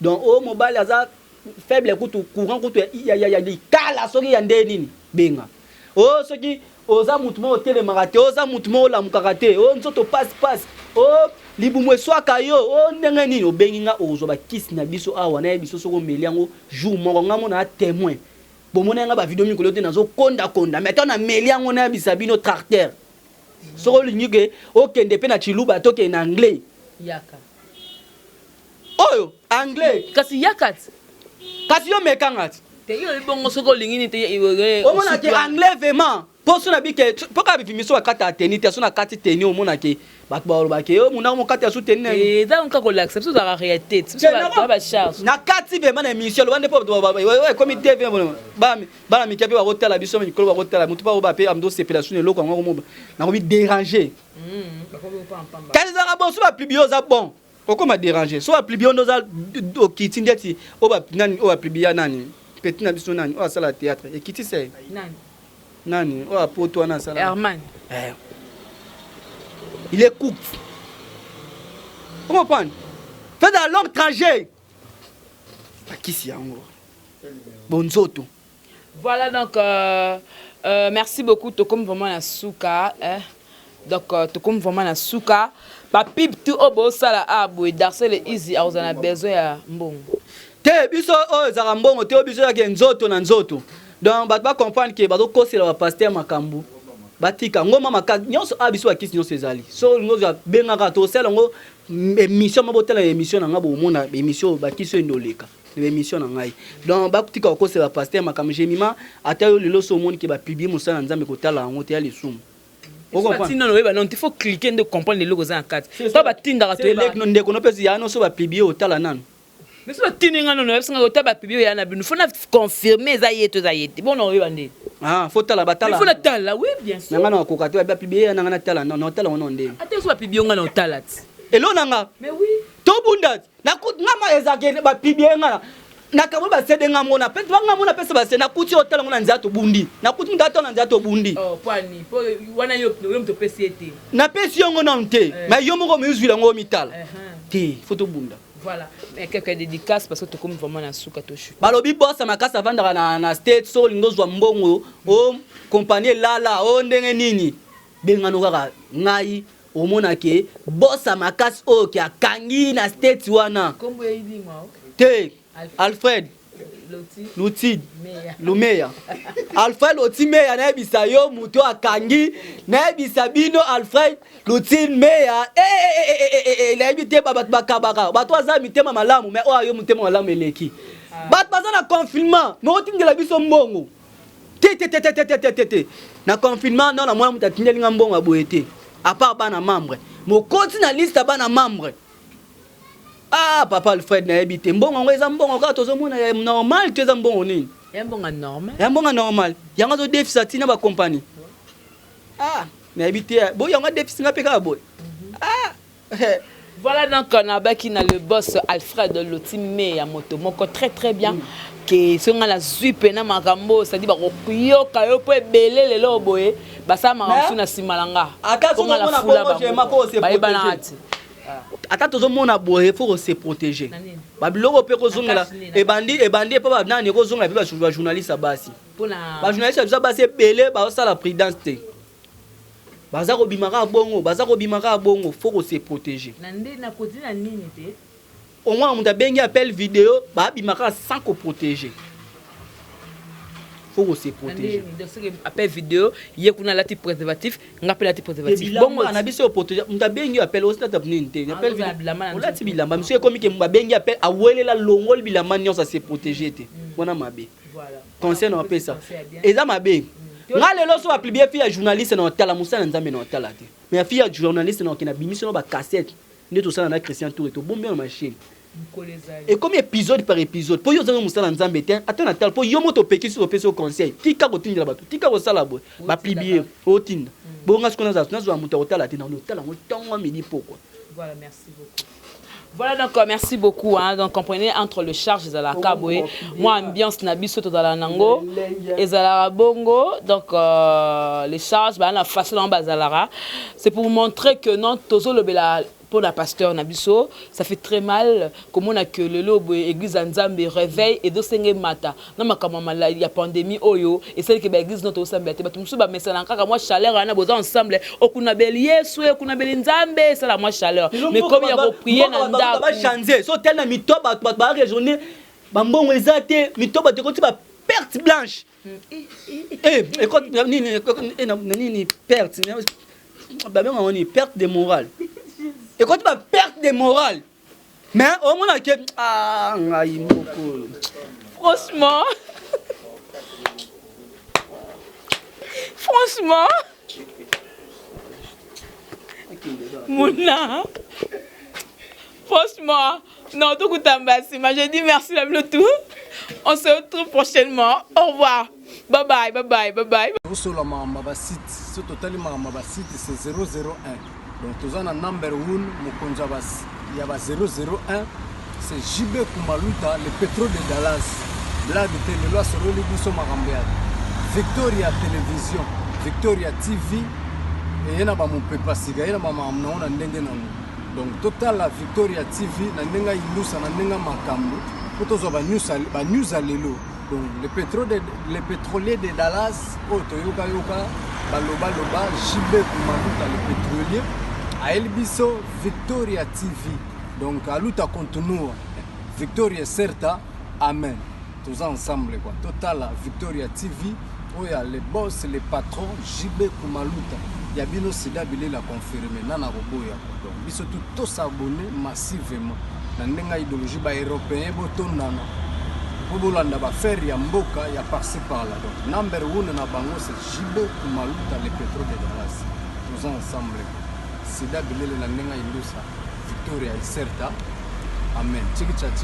Speaker 1: Donc oyo mobali aza faible kutu, courant kutu ya likala, soki ya nde nini, benga oyo. Soki oza mutu moko otelemaka te, oza mutu moko olamukaka te, oyo nzoto pasi pasi, o libumu eswaka yo, o ndenge nini, obengi nga, okozwa bakisi na biso awa. Nayebi biso, soki omeli yango jour moko, nga mona témoin, bomona yanga bavideo mikolo te, nazokondakonda. Mais ata nameli yango, nayebisa bino, tracteur, soki olingi ke okende mpe na Chiluba, tokende na anglais.
Speaker 2: Yaka.
Speaker 1: Oyo anglais.
Speaker 2: Kasi yaka ti.
Speaker 1: Kasi yo mekanga ti.
Speaker 2: Te, yo bongo soki olingi nini te.
Speaker 1: Omona ke anglais vraiment, mpo so na bike, mpo kaka bifimi so bakata ya teni te. So na kati teni, omona ke bato balobake yo muna mokati ya su teni na
Speaker 2: Eza kaka kolakisa biso, ozalaka réalité ti biso toza bacharge.
Speaker 1: Na kati vraiment na émission, loba nde mpo ekomi TV, bana mike mpe bakotala biso mikolo, bakotala motu mpe akoba mpe amdo osepela su na eloko yango akomoba nakomi déranger. Kasi ezalaka bon, so bapublie oza bon, okoma déranger. So bapublie nde oza okiti ndeti oyo nani oyo bapublia nani, petit na biso nani oyo asala théâtre, ekiti se.
Speaker 2: Nani?
Speaker 1: Nani oyo apoto wana asala?
Speaker 2: Herman.
Speaker 1: Eh. Il est cooked. Vous comprenez? Faites un long trajet. Bakisi yango. Bonzoto.
Speaker 2: Voilà, donc merci beaucoup. Tokomi vraiment na suka, hein? Donc tokomi vraiment na suka. Bapub tu oyo bosala a boye, Darcel Easy akozala na besoin ya mbongo.
Speaker 1: Te, biso oyo ezalaka mbongo te, oyo biso ezalaka nzoto na nzoto. Donc bato bacomprendre ke bazokosela bapasteur makambo. Batika ngoma makasi nyonso a biso bakisi nyonso ezali so olingi ozwa bengaka tosala yango émission ma botala émission na ngai bomona émission bakisi oyo ndoleka na émission na ngai. Donc batika kokosela pasteur makambo Jemima. Ata yo lelo so omoni ke bapublier mosala na Nzambe, kotala yango te ya lisumu.
Speaker 2: Batinda oyeba non te, faut cliquer nde comprendre eloko eza na kati to batindaka.
Speaker 1: Toyeba ndeko no mpe ya no so bapublier, otala nano.
Speaker 2: Mais so batindi nga nono, oyebisa nga ota bapublier oya na bino, faut na confirmer eza ye to eza ye te. Bon, oyeba nde.
Speaker 1: Ah, faut tala, batala.
Speaker 2: Faut natala, oui, bien sûr.
Speaker 1: Nanga na koka te bapublier nanga natala, non, natala ngo ndenge.
Speaker 2: Ata so bapublier nga na otala ti.
Speaker 1: Elo nanga.
Speaker 2: Mais oui.
Speaker 1: Tobunda ngama ezalaki bapublier nga nakambo basede nga mona pe nga mona pesa base nakuti otala ngo na nzela tobundi, nakuti mutu atala na nzela tobundi.
Speaker 2: Poani po wana yo moto opesi ye te.
Speaker 1: Napesi yongo nanu te, mais yo moko mizwila yango mitala te, faut tobunda.
Speaker 2: Voilà, mais quelques dédicaces parce que tokomi vraiment na suka, tochute.
Speaker 1: Balobi bosa makasi avandaka na state. So olingi ozwa mbongo o compagnie elala o ndenge nini, bengano kaka ngai, omonake bosa makasi oyo ke akangi na state wana te. Alfred Lutid Lumeya, Alfred Loti Meya, nayebisa yo moto akangi, nayebisa bino Alfred Lutid Meya. Nayebi te, bato bakabaka, bato aza mitema malamu, mais oyo ayo motema malamu eleki. Bato baza na confinement, mokotindela biso mbongo te te te te te te te te. Na confinement non, na mwana moto atindelinga mbongo ya boye te, à part bana membre mokoti na liste ya bana membre. Ah, papa Alfred, nayebi te mbongo yango eza mbongo kaka tozomona ya normal to eza mbongo nini?
Speaker 2: Ya mbongo normal.
Speaker 1: Ya mbongo normal yango azodefisa ntina bacompagnie. Ah, nayebi te boye yango adefisi nga mpe kaka boye. Ah.
Speaker 2: Voilà, donc on a baki na le boss Alfred Lotime ya moto moko très très bien ke so nga nazwi mpena makambo, c'est-à-dire bakoyoka yo mpo ebele lelo boye basala makambo mosusu na nsima na nga.
Speaker 1: Ata tozomona bongo, Jema, faut se
Speaker 2: bayebanaka ti.
Speaker 1: Ata tozomona boye, faut se protéger. Babiloko mpe kozongela ebandi ebandi epa banani, ekozongela mpe bajournaliste ya basi. Bajournaliste ya biso basi ebele bazosala prudence te, baza kobima kaka bongo, baza kobima kaka bongo. Faut kose protéger. Omwana moto abengi appel vidéo, babima kaka sans koprotéger. Faut kose protéger.
Speaker 2: Appel vidéo, ye kuna alati préservatif, nga mpe alati préservatif.
Speaker 1: Bongo na biso oprotéger moto abengi appel, osilata nini te, appel olati bilamba misu. Ekomi ke babengi appel, awelela longoli bilamba nyonso, ase protéger te, wana mabe. Conseil na opesa eza mabe. Nga lelo so bapublier fille ya journaliste na otala mosala na Nzambe na otala te, mais ya fille ya journaliste na okende abimisi no bacassette nde tosala na Christian Tour, tobombi na machine, ekomi épisode par épisode, mpo yo ozanga mosala Nzambe te. Ata na tala mpo yo moto opekisi, opesi yo conseil, tika kotindela bato, tika kosala boye, bapublier otinda bonga. Sikoyo nazwa moto akotala te, na otala yango ntongo, midi, pokwa.
Speaker 2: Voilà, merci beaucoup. Voilà, donc merci beaucoup, hein. Donc comprenez, entre le charge ezalaka boye, moi ambiance na biso tozala nango ezalaka bongo. Donc les charges ba na façon na bazalaka, c'est pour vous montrer que non, tozolobela pour la pasteur na biso, ça fait très mal komona que lelo boye église ya Nzambe réveil ezosenge mata na makambo ya pandémie oyo esaliki baéglise no tozosambela te. Bato mosusu bamesana kaka mwa chaleur wana, boza ensemble, okuna beli Yesu, okuna beli Nzambe, esala mwa chaleur, mais komi ya koprier na ndako.
Speaker 1: Bachange so tel na mito bato, bato baraisonner, bambongo eza te, mito bato ekoti ba perte blanche, nini, perte babengango nini, perte de morale, ekoti ba perte de morale. Mais omona ke ngai moko.
Speaker 2: Franchement, franchement, muna, franchement non. Tokutamba nsima, je dis merci na bino tout, on se retrouve prochainement, au revoir, bye bye, bye bye, bye bye.
Speaker 3: Tosola makambo ya basite. So totali makambo ya basite, c'est 001. Donc toza na number 1, mokonzi ya ba 001, c'est JB Kumaluta, le pétrole de Dallas. Blague te, lelo asololi biso makambo ya Victoria Télévision, Victoria TV eye na bamopepa sika, ye na bamakambo nango na ndenge nango. Donc totala Victoria TV na ndenge ayindusa, na ndenge makambo mpo tozwa banews ya lelo. Donc le pétrolier de Dallas oyo toyokayoka balobaloba, JB Kumaluta le pétrolier, ayeli biso Victoria TV. Donc aluta continua, victoria certa, amen. Toza ensemble quoi. Totala Victoria TV. Oyo ya le boss, le patron JB Kumaluta ya bino, Sida Bilela confirme nana koboya. Donc biso tu tos'abonner massivement na ndenge ya idéologie. Baeuropéen botondana mpo bolanda baaffaire ya mboka ya par-ci par-là. Donc number one na bango, c'est JB Kumaluta, le pétrole de Dallas. Toza ensemble, Sida Bilele na ndenge ya indusa Victoria Iserta. Amen. Tiki cha tiki.